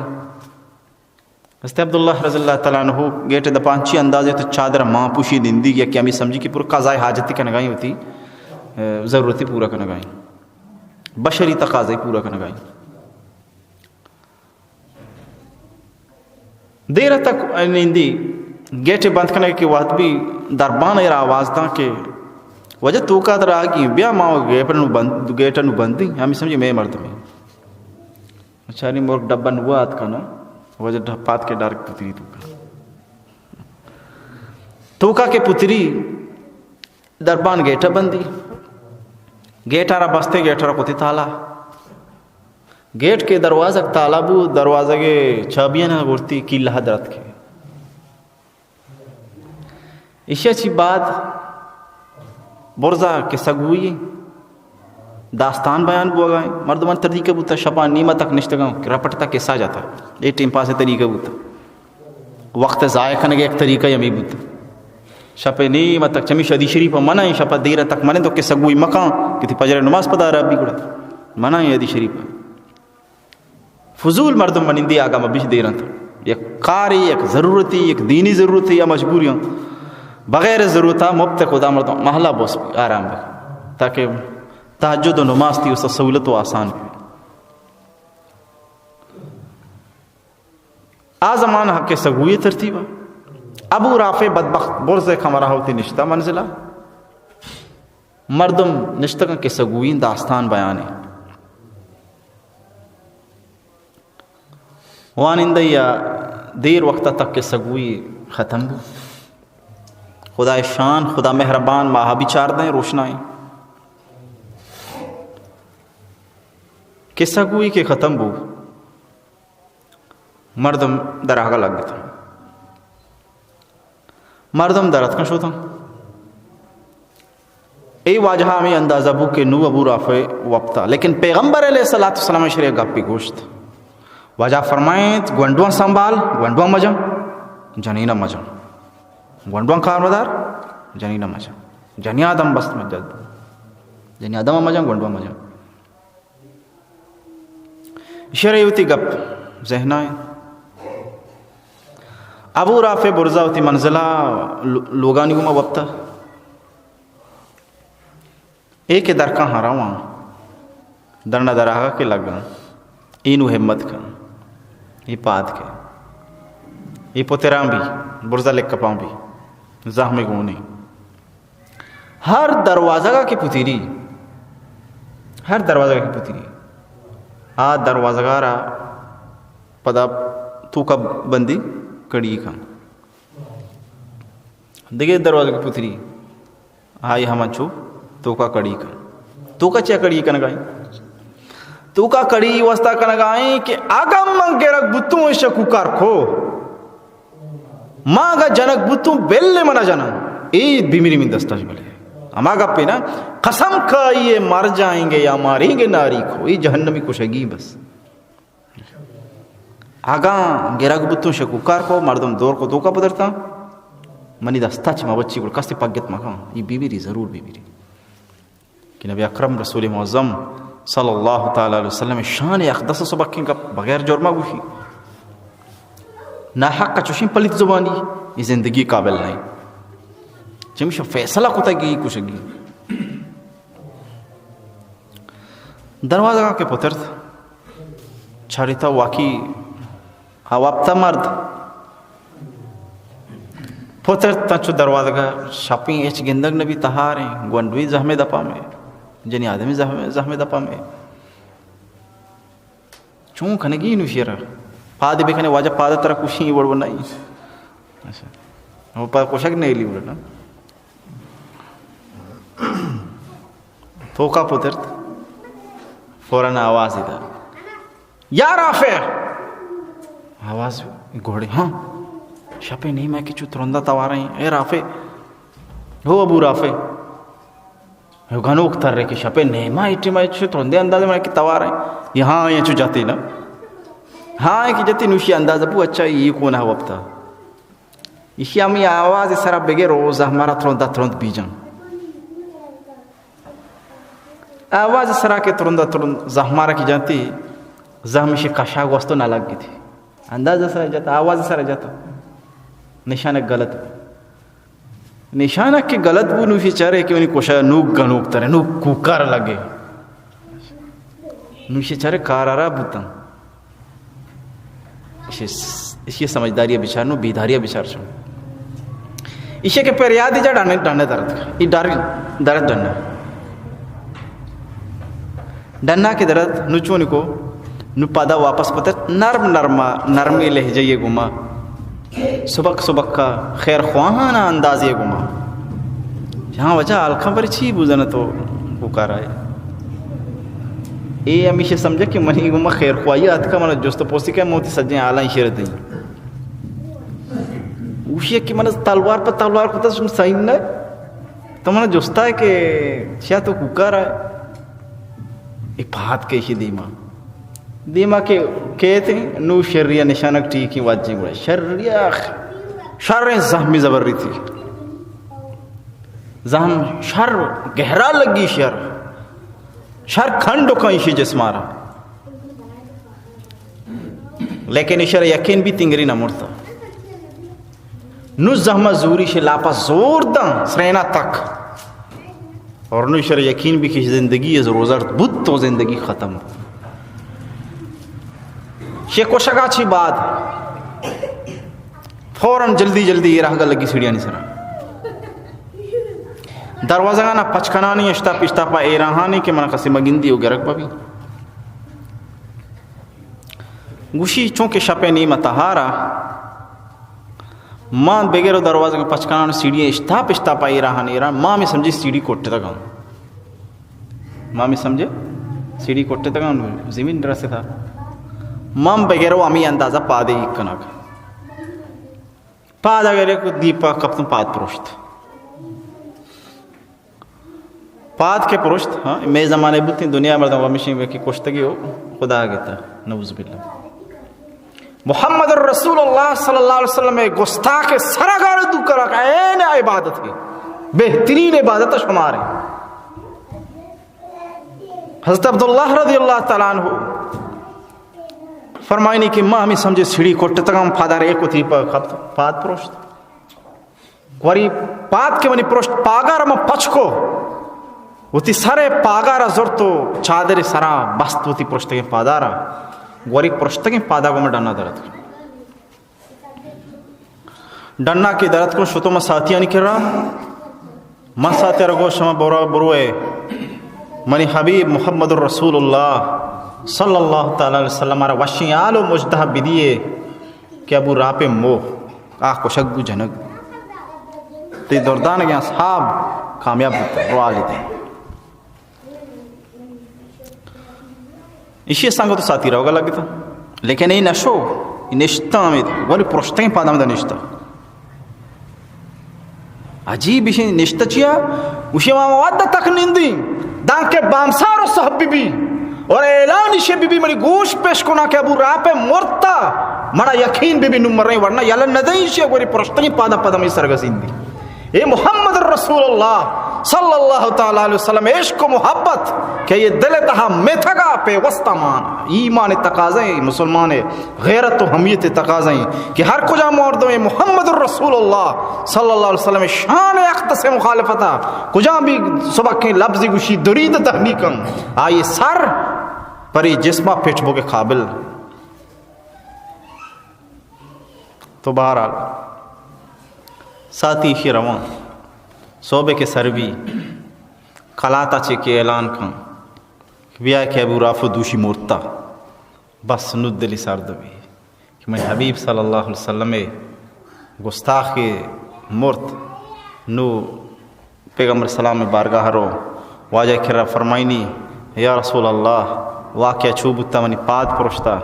حضرت عبداللہ رضی اللہ تعالیٰ عنہ گیٹ دپا انچی اندازے تو چادر مان پوشی نندی گیا کہ ہمیں سمجھی کہ پر قضائے حاجتی کنگائیں ہوتی، اے، ضرورتی پورا کنگائیں، بشری تقاضے پورا کنگائیں۔ دیر تک نندی، گیٹ بند کنگ کہ وقت بھی دربان ایر آواز داں کہ وجہ توکا در آگی، بیا ما گیٹ نو بند، گیٹ نو بندی، ہمیں سمجھی میں مردمی۔ چاری مرگ ڈبہ نوا آتکا نا، واجہ ڈبہ پات کے ڈارک پتری توکا۔ توکا کے پتری دربان گیٹا بندی۔ گیٹا را بستے، گیٹا را کتی تالا۔ گیٹ کے دروازگ تالا بو، دروازگ چابیاں نہ گرتی، کیلہ درت کے۔ ایشی چی بعد برزا قصہ گوئی، داستان بیان بوگائیں۔ مردمان طریقہ بوتا، شپا نیمہ تک نشتگاں، رپٹ تک قصہ جاتا۔ اے ٹیم پاس طریقہ بوتا۔ وقت ضائع کنگ ایک طریقہ ہمیں بوتا۔ شپ نیمہ تک چمی شدی شریف منائیں، شپ دیر تک منائیں تو قصہ گوئی مکان، کہ تی پجر نماز پدا رب بھی گڑا منائیں حدیث شریف۔ فضول مردم منندی آگا مبیش دیر انت۔ یک کاری، یک ضرورتی، یک دینی ضرورتی یا مجبوری انت۔ بغیر ضرورتا مفت خدا مردم محلہ بوس بی، آرام بی۔ تاکہ تہجد و نماز تی اس سہولت و آسان بی۔ آ زمان حق سگوی ترتیبا۔ ابو رافع بدبخت برز کمرہ ہوتی نشتا منزلہ۔ مردم نشتگاں قصہ گوئیں داستان بیانے۔ وانندہ یا دیر وقت تک قصہ گوئی ختم بو۔ خدا شان، خدا مہربان، ماہ بھی چاردہ روشنائیں۔ قصہ گوئی کے ختم بو۔ مردم در آگا لگ گتاں۔ مردم در اتکاں شوتاں۔ اے واجہ ہمیں اندازہ بو کہ نو ابو رافع وپتا، لیکن پیغمبر علیہ الصلوۃ والسلام شریع گپی گوشت۔ واجہ فرمائیت، گونڈواں سنبھال، گونڈواں مجن، جنین مجن۔ گونڈواں کار مدار، جنین مجن۔ جنی آدم بست مجد۔ جنی آدم مجن، گونڈواں مجن۔ شرے وتی گپ ذہنائیں۔ ابو رافع برزا وتی منزلہ لو-، لوگانی گوما وپتا۔ اے کہ درکاں ہراواں، درنا دراہا کہ لگاں، اینو ہمت کن، اے پاد کے، اے پتراں بھی، برزا لکپاں بھی، زہم گونی۔ ہر دروازگا کہ پتری، ہر دروازگا کہ پتری، آ دروازگا را پدا توکا بندی کڑی کن۔ دگہ دروازگا کہ پتری، آئی ہمنچو توکا کڑی کن۔ توکا چیا کڑی کنگائیں؟ توکا کڑی واسطہ کنگائیں کہ اگاں من گرگ بوتوں شکوکار کو، ما اگاں جنگ بوتوں، بلے منا جناں۔ اے بیمری من دستا بلے۔ ہما گپے نا، قسم کھائیے مر جائیں گے یا ماریں گے ناری کو، اے جہنمی کشگی بس۔ اگاں گرگ بوتوں شکوکار کو، مردم دور کو توکا پدرتاں، منی دستا چہ ما بچی گڑ کستے پگت مکان۔ اے بیمری ضرور بیمری۔ کہ نبی اکرم رسول معظم صلی اللہ تعالی علیہ وسلم شان اقدس سبکیں گپ بغیر جرمہ گوشی۔ ناحق چوشیں پلیت زبانی، یہ زندگی قابل نہیں۔ چمیشا فیصلہ کتگی کشگی۔ دروازگا کہ پترت، چاریتا واقعی آ وپتا مرد۔ پترت تاں چو دروازگا، شپیں ہچ گندگ نبی، تہاریں، گونڈوی زہمے دپا میں، جنی آدمی زہمے، زہمے دپا میں۔ چون کنگی نو شیرا؟ پاد بکنے واجہ، پاد ترا کشی وڑ نہیں۔ اچھا۔ وہ پا کشک نہیں لی وڑ نا۔ توکا پترت۔ فوراً آوازے دات، یا رافع! آواز گوڑے، ہاں، شپے نیما کہ چو ترندا تواریں، اے رافع، ہو ابو رافع، ہو گنوک ترے کہ شپے نیما اے ٹیما چو ترندے اندازے من کہ تواریں، یہ ہاں، یہ چو جاتے نا، ہاں، یہ کہ جاتے نوشی اندازہ بو، اچھا، یہ کون ہے وپتا؟ ایشی ہمے آواز سرا بگر و زہمارا ترند ترند بیجن۔ آواز سرا کہ ترند ترند زہمارا کہ جنتی، زہم ایشی کشا گوستو نہ لگتی۔ انداز سرا جتا، آواز سرا جتا۔ نشانک غلط۔ نشانک کہ غلط بو، نوشی چارے کہ منی کشا نوک گنوک ترے، نوک کوکار لگے۔ نوشی چارے کارارا بوتن۔ ایشی، ایشی سمجھداری بچار نو، بیداری بچار چون۔ ایشی کہ پر یادی جا ڈنے، ڈنے درد۔ ای ڈر، درد ڈنے۔ ڈنا کہ درد نو چونی کو، نو پادا واپس پتر نرم نرما، نرمی لہجہ یہ گما۔ سبک سبک کا خیر خواہانا اندازے گما۔ جہاں وجہ الکھاں پر چی بوزن تو کوکار آئے۔ اے ہمیشہ سمجھا کہ منی گما خیر خواہی آتکا، من جست پوسی کہ موتی سجیں حالاں شیر دیں۔ اوشی کہ من تلوار پر تلوار کتا، شم سائن نہ۔ تو من جستا ہے کہ چیا تو کوکار آئے۔ اے پاد کیشی دیما۔ دیما کہ کہتے ہیں، نو شریا نشانک ٹھیک ہی واجی گڑا۔ شریا شر زہمی زبر رہی تھی۔ زہم شر گہرا لگی شر۔ شر کھنڈ کن ایشی جسمارا۔ لیکن ایشرا یقین بی تنگری نہ مرتا۔ نو زہمہ زوری شے لاپا زور داں سرینا تک۔ اور نو ایشرا یقین بی کہ زندگی از روزرد بوت تو زندگی ختم۔ شے کشگا چی بعد فوراً جلدی جلدی یہ رہگا لگی سیڑھیانی سرا۔ دروازگانا پچ کنانی، اشتاپ اشتاپا ایراہانی کہ من کسی مگندی و گرگ ببی۔ گوشی چونکہ شپے نیمہ تہارا، مان بگر و دروازگ پچ کنان، سیڑھی اشتاپ اشتاپا ایراہان ایران، ما ہمیں سمجھے سیڑھی کٹتگاں۔ ما ہمیں سمجھے سیڑھی کٹتگاں، زمین رستا۔ من بگر و ہمیں اندازہ پادے ایک کنگ۔ پاد اگر یک دیپا کپتن، پاد پروشت۔ پاد کہ پروشت، ہاں، مئے زمانے بوتیں دنیا مردم ہمیشیں کہ کشتگی و خدا گتا، نعوذ باللہ۔ محمد رسول اللہ صلی اللہ علیہ وسلم گستاخ سرگار دو کرا عین عبادت کی بہترین عبادت شمار ہے۔ حضرت عبداللہ رضی اللہ تعالیٰ عنہ فرمائنی کہ ما ہمیں سمجھے سیڑھی کٹتگاں، پادار ایک وتی پا کپت، پاد پروشت۔ گوری پاد کہ منی پرشت پاگار من پچ کو، وتی سر پاگار زرت و چادر سرا بست وتی پرشتگیں پادارا۔ گوری پرشتگیں پادا گو من ڈنا درت۔ ڈنا کہ درت کو شتو من ساتیانی کرا۔ من ساتیارا گو شما برو، بروئے۔ منی حبیب محمد رسول اللہ صلی اللہ تعالیٰ علیہ وسلم را وشیں آل و مجدہ بدیے کہ ابو رافع مو آ کشگ بو جنگ بو۔ تی دردانگیں اصحاب کامیاب بوتا، رو آلی دے۔ ایشی سنگت و ساتھی روگا لگتا، لیکن اے نشو، اے نشتا ہمیں، ولی پرشتیں پادم دا نشتا۔ عجیب ایشی نشتہ چیا؟ گوشی ما وعدہ تک نندی، دانکہ بامسار و صحب بی بی۔ اور اعلان ایشی بی بی، منی گوش پیش کنا کہ ابو رافع مرتا، منا یقین بی بی نمریں، ورنہ یلہ ندیں ایشی، گوری پرشتگیں پادا پدمی سرگزیندی۔ اے محمد رسول اللہ صلی اللہ تعالیٰ علیہ وسلم عشق و محبت کہ یہ دل تہا میتگا پہ وستا مان، ایمان تقاضے مسلمان غیرت و حمیت تقاضا ایں کہ ہر کجا مردم محمد رسول اللہ صلی اللہ علیہ وسلم شان اقدس مخالفتا کجا بھی سبکیں لفظی گوشی درید دہنی کن، آئی سر پری جسما پچ بوگ قابل۔ تو بہرحال ساتی شی روان صوبے کے سر بھی کلاتا چے کے اعلان کن بیا کہ ابو رافع دوشی مرتا۔ بس نو دلی سرد بی کہ منی حبیب صلی اللہ علیہ وسلم گستاخ مرت۔ نو پیغمبر سلام بارگاہ رو، واجہ کرا فرمائنی، یا رسول اللہ، واقعہ چو بوتا؟ منی پاد پرشتا۔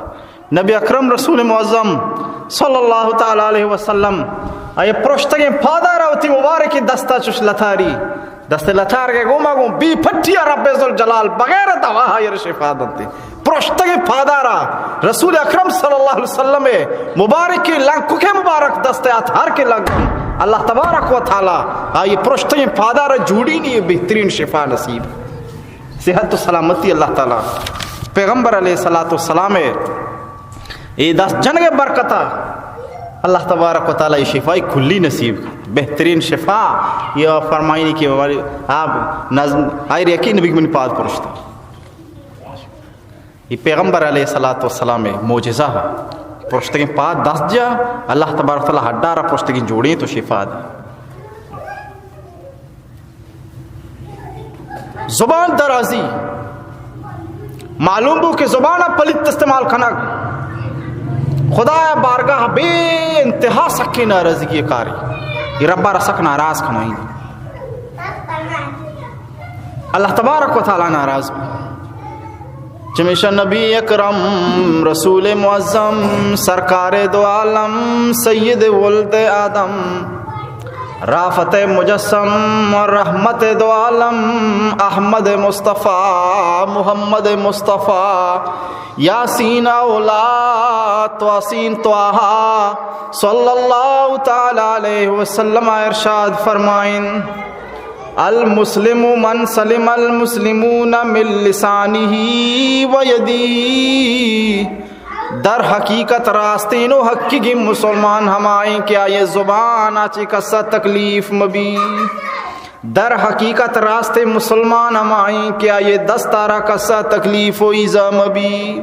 نبی اکرم رسول معظم صلی اللہ تعالی علیہ وسلم آئی پرشتگیں پادا را وتی مبارکیں دستا چش لتاری، دست لتارگے گوما گوں بی پٹیا رب ذوالجلال بغیر دوا آئی را شفا دنتی۔ پرشتگیں پادا را رسول اکرم صلی اللہ علیہ وسلم مبارکیں لنککے مبارک دست اطہر کے لنکن اللہ تبارک و تعالی آئی پرشتگیں پادا را جوڑینی بہترین شفا نصیب، صحت و سلامتی اللہ تعالی۔ پیغمبر علیہ الصلوۃ والسلام اے دست جنگ برکتا اللہ تبارک و تعالی شفای کلی نصیب، بہترین شفا۔ یہ فرمائنی کہ آپ نظم آئی ریکی نبی من پاد پرشتا۔ یہ پیغمبر علیہ الصلوۃ والسلام معجزہ، پرشتگیں پاد دست جا، اللہ تبارک و تعالی ہڈا را پرشتگیں جوڑیں تو شفا دے۔ زبان درازی، معلوم بو کہ زبان پلیت استعمال کنگ خدا بارگاہ بے انتہا سکیں ناراضگی کاری، یہ رب را سک ناراض کنائیں۔ اللہ تبارک و تعالی ناراض بی۔ چمیشا نبی اکرم رسول معظم سرکار دو عالم سید ولد آدم رافت مجسم رحمت دو عالم احمد مصطفیٰ محمد مصطفیٰ یاسین اولا توسین طٰہٰ صلی اللہ تعالی علیہ وسلم ارشاد فرمائیں، المسلم من سلم المسلمون من لسانه و یده۔ در حقیقت راستین و حقیقی مسلمان ہمائیں کہ آئی زبان آ چی کسا تکلیف مبی۔ در حقیقت راستیں مسلمان ہمائیں کہ آئی دستارا کسا تکلیف و ایزا مبی۔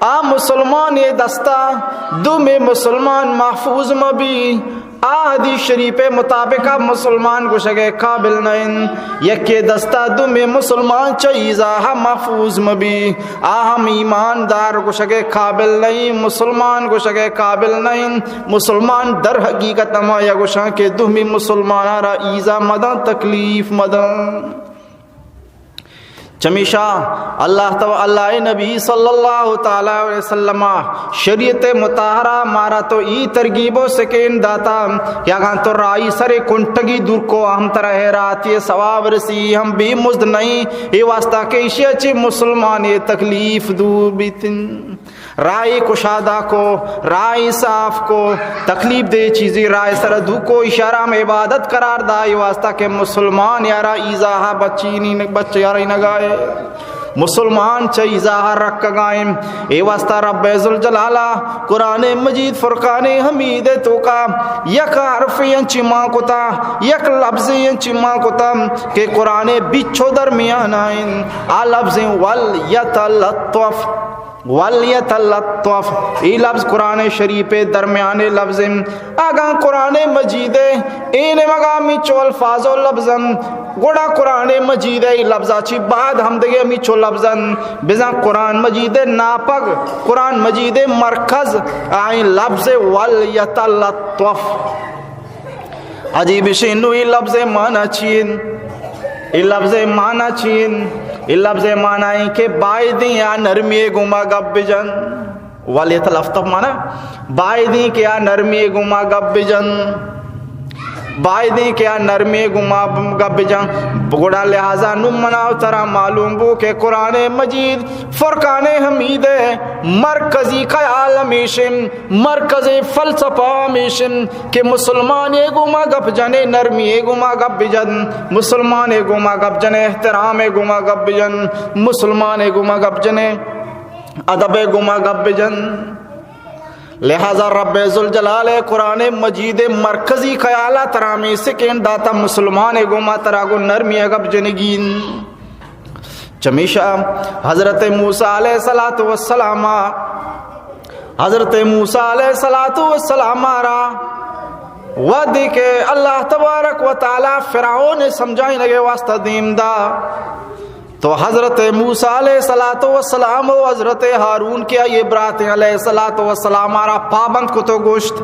آ مسلمان ءِ دستا دومی مسلمان محفوظ مہ بی۔ آ حدیث شریف ءِ مطابق آ مسلمان گوشگ ءِ قابل نہ انت۔ یکے دستا دومی مسلمان چہ ایزا محفوظ مہ بی۔ آ ہم ایماندار گوشگ ءِ قابل نہ انت، مسلمان گوشگ ءِ قابل نہ انت۔ مسلمان در حقیقت ہمایا گوشاں کہ دومی مسلماناں را ایزا مدن، تکلیف مدن۔ چمیشا اللہ تو، اللہ ءِ نبی صلی اللہ تعالی علیہ وسلم ءِ شریعت مطہرہ مارا تو ای ترغیب و سکین داتا کہ اگاں تو راہی سرے کنٹگی دور کو، ہم ترا ہیراتی ثواب رسی، ہم بے مزد نہیں۔ اے واسطہ کہ ایشی ءَ چہ مسلمان ءِ تکلیف دور بیتن۔ راہی کشادہ کو، راہی صاف کو، تکلیف دہ چیزی راہ سر دور کو، اشارہ ہم عبادت قرار دا، اے واسطہ کہ مسلمان یارا ایزا بچینی، بچ یارا نگائے۔ مسلمان چہ ایزا رکگائیں۔ اے واسطہ رب ذوالجلال ءَ قرآن مجید فرقان حمید ءِ توکا یک حرف انچی مان کتا، یک لفظ انچی مان کتا کہ قرآن بچو درمیان آئیں۔ آ لفظ ولیتلطف۔ ولیتلطف، ای لفظ قرآن شریف ءِ درمیان ءِ لفظ انت۔ اگاں قرآن مجید ءِ اے نیمگا ہمیچو الفاظ و لفظ انت، گڑا قرآن مجید ءِ ای لفظا چی بعد ہم دگہ ہمیچو لفظ انت۔ بزاں قرآن مجید ءِ ناپگ، قرآن مجید ءِ مرکز، آئیں لفظ ولیتلطف۔ عجیب شی نو، ای لفظ ءِ معنی چی انت؟ ای لفظ ءِ معنی چی انت؟ ای لفظ ءِ معنی انت کہ بائدیں آ نرمی ءِ گوما گپ بجن۔ ولیتلطف معنی بائدیں کہ آ نرمی ءِ گوما گپ بجن۔ بائدیں کہ آ نرمی ءِ گوما گپ بجن۔ گڑا لہذا نو منا و ترا معلوم بو کہ قرآن مجید فرقان حمید ءِ مرکزی خیال ہمیش انت۔ مرکزیں فلسفہ ہمیش انت کہ مسلمانے گوما گپ جنے، نرمی گوما گپ بجن، مسلمانے گوما گپ جنے، احترام گوما گپ بجن، مسلمانے گوما گپ جنے، ادب گوما گپ بجن۔ لہذا رب ذوالجلال ءِ قرآن مجید ءِ مرکزی خیالا ترا ہمے سکین داتا، مسلمانے گوما ترا گوں نرمی گپ جنگی انت۔ چمیشا حضرت موسیٰ علیہ الصلوۃ والسلام، حضرت موسیٰ علیہ الصلوۃ والسلام را وہدے کہ اللہ تبارک و تعالی فرعون ءِ سمجھائینگ ءِ واسطہ دیم دا، تو حضرت موسیٰ علیہ الصلوۃ والسلام و حضرت ہارون کہ آئی برات علیہ الصلوۃ والسلام را پابند کت و گوشت،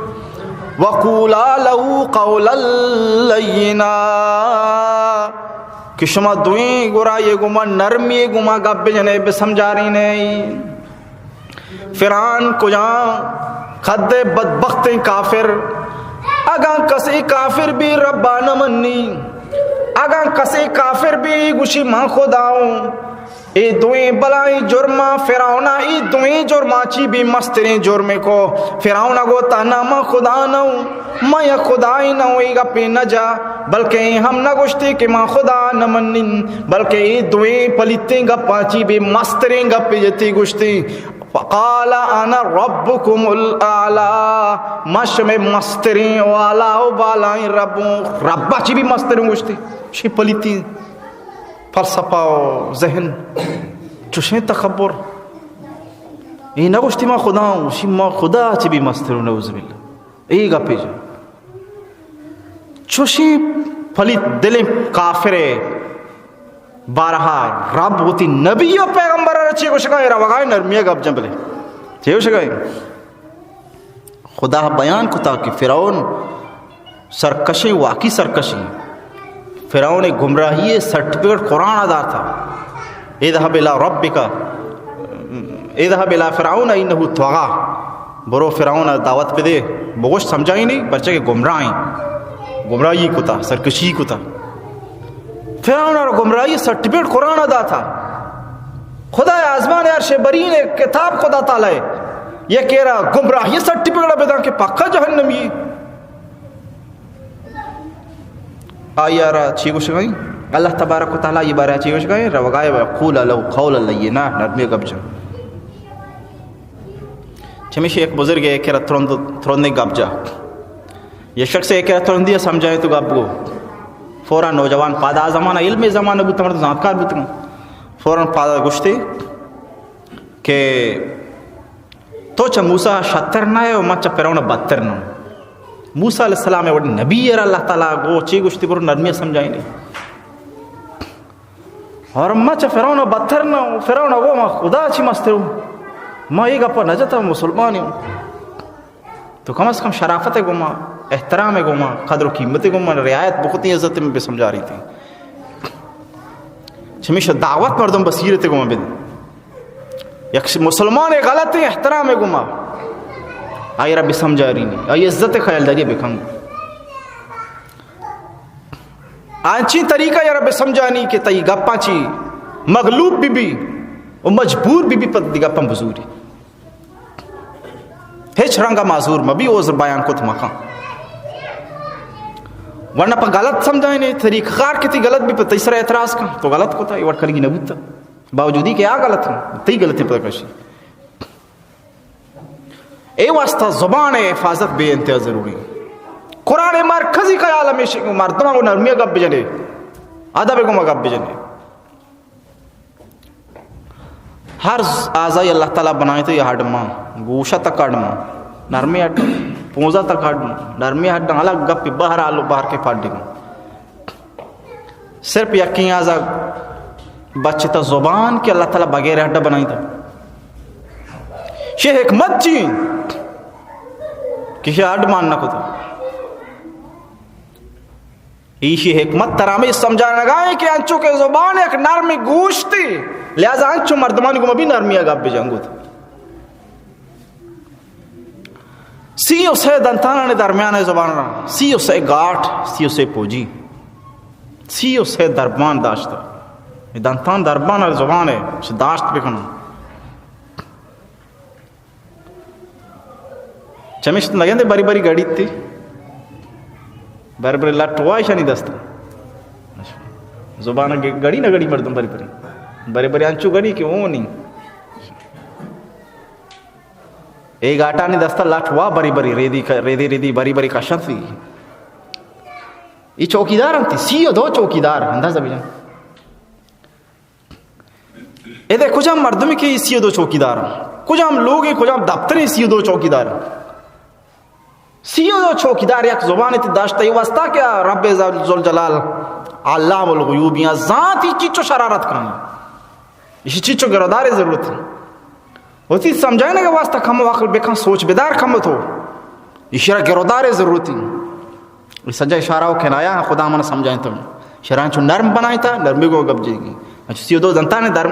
وقولا لہ قولا لینا۔ کہ شما دوئیں گورا یہ گما نرمی گما گپ بجنے، بسمجھارین ئے۔ فرعون کجا قد بدبختیں کافر، اگاں کسے کافر بی ربا نہ منی، اگاں کسے کافر بی گوشی من خدا اوں، اے دوئیں بلائیں جرماں فرعونا، اے دوئیں جرماں چی بی مستریں جرمے کو۔ فرعونا گوتا، نہ، من خدا نہ اوں، من یک خدائے نہ اوں، اے گپے نہ جا، بلکہ اے ہم نہ گوشتی کہ من خدا نہ منین، بلکہ اے دوئیں پلیتیں گپاں چی بی مستریں گپے جتی گوشتی، فقال انا ربکم الاعلی، من شمے مستریں و اعلی و بالائیں رب اوں۔ ربا چی بی مستریں گوشتی، شی پلیتیں فلسفہ و ذہن، چوشیں تکبر۔ اے نہ گوشتی ما خدا اوں، گوشی ما خدا چی بی مستر اوں، نعوذ باللہ۔ اے گپے جا۔ چوشیں پلیت دلیں کافرے بارہا رب وتی نبی و پیغمبر را چی گوشگا، اے روگا نرمی گپ جن بلے۔ چی گوشگا؟ خدا بیان کتا کہ فرعون سرکشیں، واقعی سرکشیں۔ فرعون گمراہی سرٹیفکیٹ قرآن داتا، اذهب الی ربک، اذهب الی فرعون انه طغی، برو فرعون دعوت بدے، بگوش سمجھائینی، پرچہ کہ گمراہیں، گمراہی کتا، سرکشی کتا۔ فرعون را گمراہی سرٹیفکیٹ قرآن داتا۔ خدا آزمان عرش برین کتاب خدا تعالی، یکے را گمراہی سرٹیفکیٹ بدان کہ پکا جہنمی۔ آئی ء را چی گوشگ ء انت؟ اللہ تبارک و تعالی ء بارہ ء چی گوشگ ء انت؟ روگ ء، وقولا له قولا لینا، نرمی ء گپ جن۔ چمیشی یک بزرگ ء کرا ترند، ترندیں گپ جا۔ یہ شخص ء کرا ترندی ء سمجھائے تو گپ گو۔ فوراً نوجوان پادا، آ زمانہ علم زمانہ بوت، مردم زانتکار بوت۔ فوراً پادا گوشتے کہ تو چہ موسی شتر نہ ئے و من چہ فرعون بدتر نہ۔ موسی علیہ السلام ء وڑیں نبی ء را اللہ تعالی گو چی گوشتی، برو نرمی ء سمجھائینی۔ اور من چہ فرعون بدتر نہ، فرعون گو من خدا چی مستر ہوں، من اے گپ نہ جتا، مسلمانی ہوں۔ تو کم از کم شرافت گوما، احترام گوما، قدر و قیمت گوما رعایت بکتی، عزت میں بسمجھاری تھی۔ چمیشہ دعوت مردم بصیرت گوما بدن۔ یک مسلمان غلط احترام گوما، آئی را بسمجھارینی، آئی عزت خیالداری بکن۔ آنچی طریقہ یا را بسمجھانی کہ تئی گپاں چی مغلوب بی بی و مجبور بی بی پد دی گپاں بزوری۔ ہچ رنگ ء معذور مہ بی، عذر بیان کت مکن۔ ورنہ پہ غلط سمجھائینے، طریقہ کار کہ تئی غلط بی، پہ تئی سر اعتراض کن، تو غلط کتا، اے وڑ کنگی نہ بوتا۔ باوجودی کہ آ غلط ہوں، تئی غلطی پہ کشی۔ اے واسطہ زبان ء حفاظت بے انتہا ضروری۔ قرآن مرکزی خیال ہمیشہ کہ مردماں گوں نرمی ء گپ بجنے، ادب ء گوما گپ بجنے۔ ہر اعضائی اللہ تعالی بنائیں تو یہ ہڈ ماں، گوشہ تک ہڈ ماں، نرمی ہڈ، پونزہ تک ہڈ ماں، نرمی ہڈ، الگ گپ بہر آلو بہر کے پاڈی ماں۔ صرف یقین اعضا بچتا زبان کہ اللہ تعالی بغیر ہڈ بنائیں تو۔ شے حکمت چی کہ شے ہڈ مان نہ کتا۔ ایشی حکمت ترا ہمے سمجھانگا ہے کہ انچو کہ زبان یک نرم گوشتے، لہذا انچو مردمانی گوما بھی نرمی گپ بجنگت۔ سی و سے دنتانانی درمیان زبان را، سی و سے گاٹ، سی و سے پوجی، سی و سے دربان داشت۔ دنتان دربان زبان ہے، داشت بکنن۔ چمیشت نگندے بری بری گڑی تی، بری بری لٹ وایشانی دست۔ زبان گ-، گڑی نہ گڑی مردم بری بری۔ بری بری انچو گڑی کہ اونی۔ اے گاٹانی دست لٹ وا بری بری، ریدی ک-، ریدی ریدی بری بری کشن سی۔ ای چوکیدار انتی، سی و دو چوکیدار، اندازہ بجن۔ ادے کجام مردمی کہ سی و دو چوکیدار ہیں؟ کجام لوگے، کجام دفترے سی و دو چوکیدار ہیں؟ سی و دو چوکیدار یک زبان تی داشتہ، یہ واسطہ کہ رب ذوالجلال علام الغیوب یا ذاتی چیچو شرارت کانی۔ اسی چیچو گرودار ضرورت ہے۔ وتی سمجھائنے کے واسطہ کم عقل بکن، سوچ بدار کم تو۔ ایشی را گرودار ضرورت ہے۔ اے سجا اشارہ و کنایہ ہیں، خدا من سمجھائیں تو۔ شرا انچو نرم بنائیں تا نرمی گو گپ جیگی۔ انچو سی و دو دنتان در،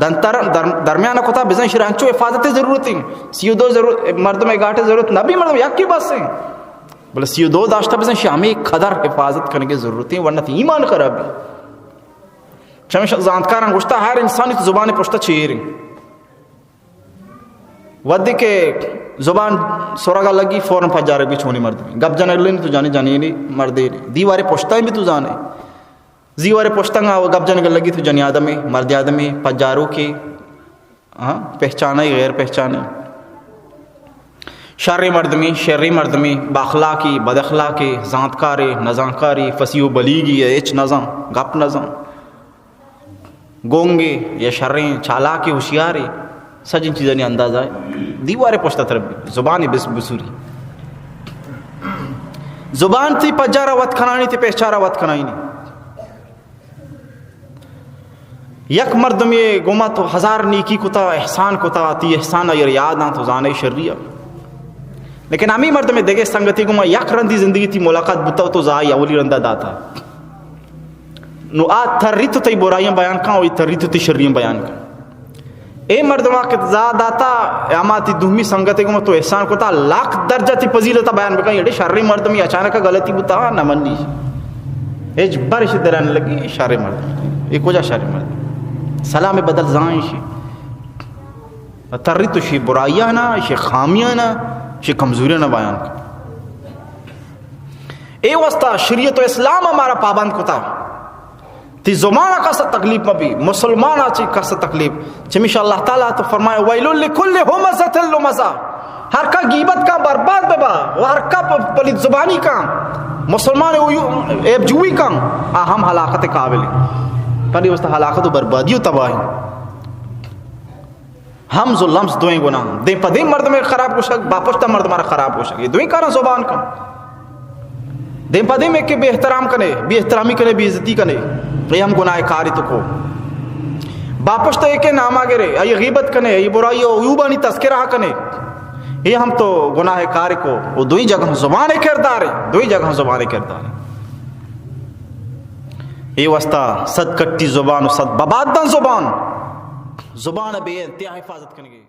دنتر، در، درمیان کتا بزن شرا انچو حفاظت ضرورت ہیں۔ سی و دو ضرورت، مردم گاٹے ضرورت نبی، مردم یکی بس ہیں۔ بلے سی و دو داشتہ بزن شی ہمیں قدر حفاظت کنگے ضرورت ہیں، ورنہ تی ایمان خراب بھی۔ چمیش زانتکاراں گوشتا ہر انسانی تو زبان پشتا چیر ہیں۔ وھدے کہ زبان سرگا لگی، فوراً پجارگ بی چونی مردمے۔ گپ جنگ لینی تو جانی جنینی مردے۔ دیوارے پشتائیں بی تو زانے۔ زیوارے پشتنگا و گپ جنگ لگی تو جنی آدمے، مرد آدمے، پجاروکے، ہاں، پہچانے، غیر پہچانے۔ شریں مردمے، شریں مردمے، باخلاقی، بداخلاقی، زانتکارے، نزانکاری، فصیح و بلیغی، ہچ نزان، گپ نزان۔ گونگے یا شریں چالاکے، ہوشیارے، سجیں چیزانی اندازہ ہے۔ دیوارے پشتا تر زبانی بس بسوری۔ زبان تی پجارا وت کنانی، تی پہچارا وت کنائینی۔ یک مردمے گوما تو ہزار نیکی کتا، احسان کتا، تی احسان ایر یاد آن تو زانے شری۔ لیکن ہمیں مردمے دگہ سنگتی گوما یک رندی زندگی تی ملاقات بوتا تو زائی اولی رندا داتا۔ نو آ تری تو تئی برائیاں بیان کن، و اے تری تو تئی شریاں بیان کن۔ اے مردما کہ زا داتا، اما تی دومی سنگتے گوما تو احسان کتا، لاکھ درجہ تی فضیلتا بیان بکن، ایڈے شریں مردمی اچانک غلطی بوتا، نہ منی۔ ہچ برش درن لگی، شریں مردم۔ اے کجا شریں مردم؟ سلام بدل زائیں شی۔ تری تو شی برائیانا، شی خامیانا، شی کمزوریانا بیان کن۔ اے واسطہ شریعت و اسلام ہمارا پابند کتا۔ تی زبان کس تکلیف مبی، مسلمان چی کس تکلیف۔ چمیشا اللہ تعالیٰ تو فرمائے، ویل لکل ہمزۃ لمزہ۔ ہر کا غیبت کا برباد ببا، و ہر کا پ-، پلیت زبانی کا، مسلمان و یو-، عیب جوئی کا، آ ہم ہلاکت قابل ہیں۔ پلی واسطہ ہلاکت و بربادی و تباہی۔ ہمز و لمز دوئیں گناہ۔ دیم پہ دیم مردم خراب گوشگ، باپشت مردم را خراب گوشگ۔ یہ دوئیں کاراں زبان کن۔ دیم پہ دیم ایک بے احترام کنے، بے احترامی کنے، بے عزتی کنے۔ یہ ہم گناہ کاری تو کو۔ باپشت ایک ناما گرے، یہ غیبت کنے، یہ برائی و عیوبانی تذکرہ کنے۔ یہ ہم تو گناہ کاری کو۔ وہ دوئیں جگہ زبان کردار ہے، دوئیں جگہ زبان کردار ہے۔ یہ واسطہ صد کٹی زبان و صد بباداں زبان۔ زبان بے انتہا حفاظت کنگے۔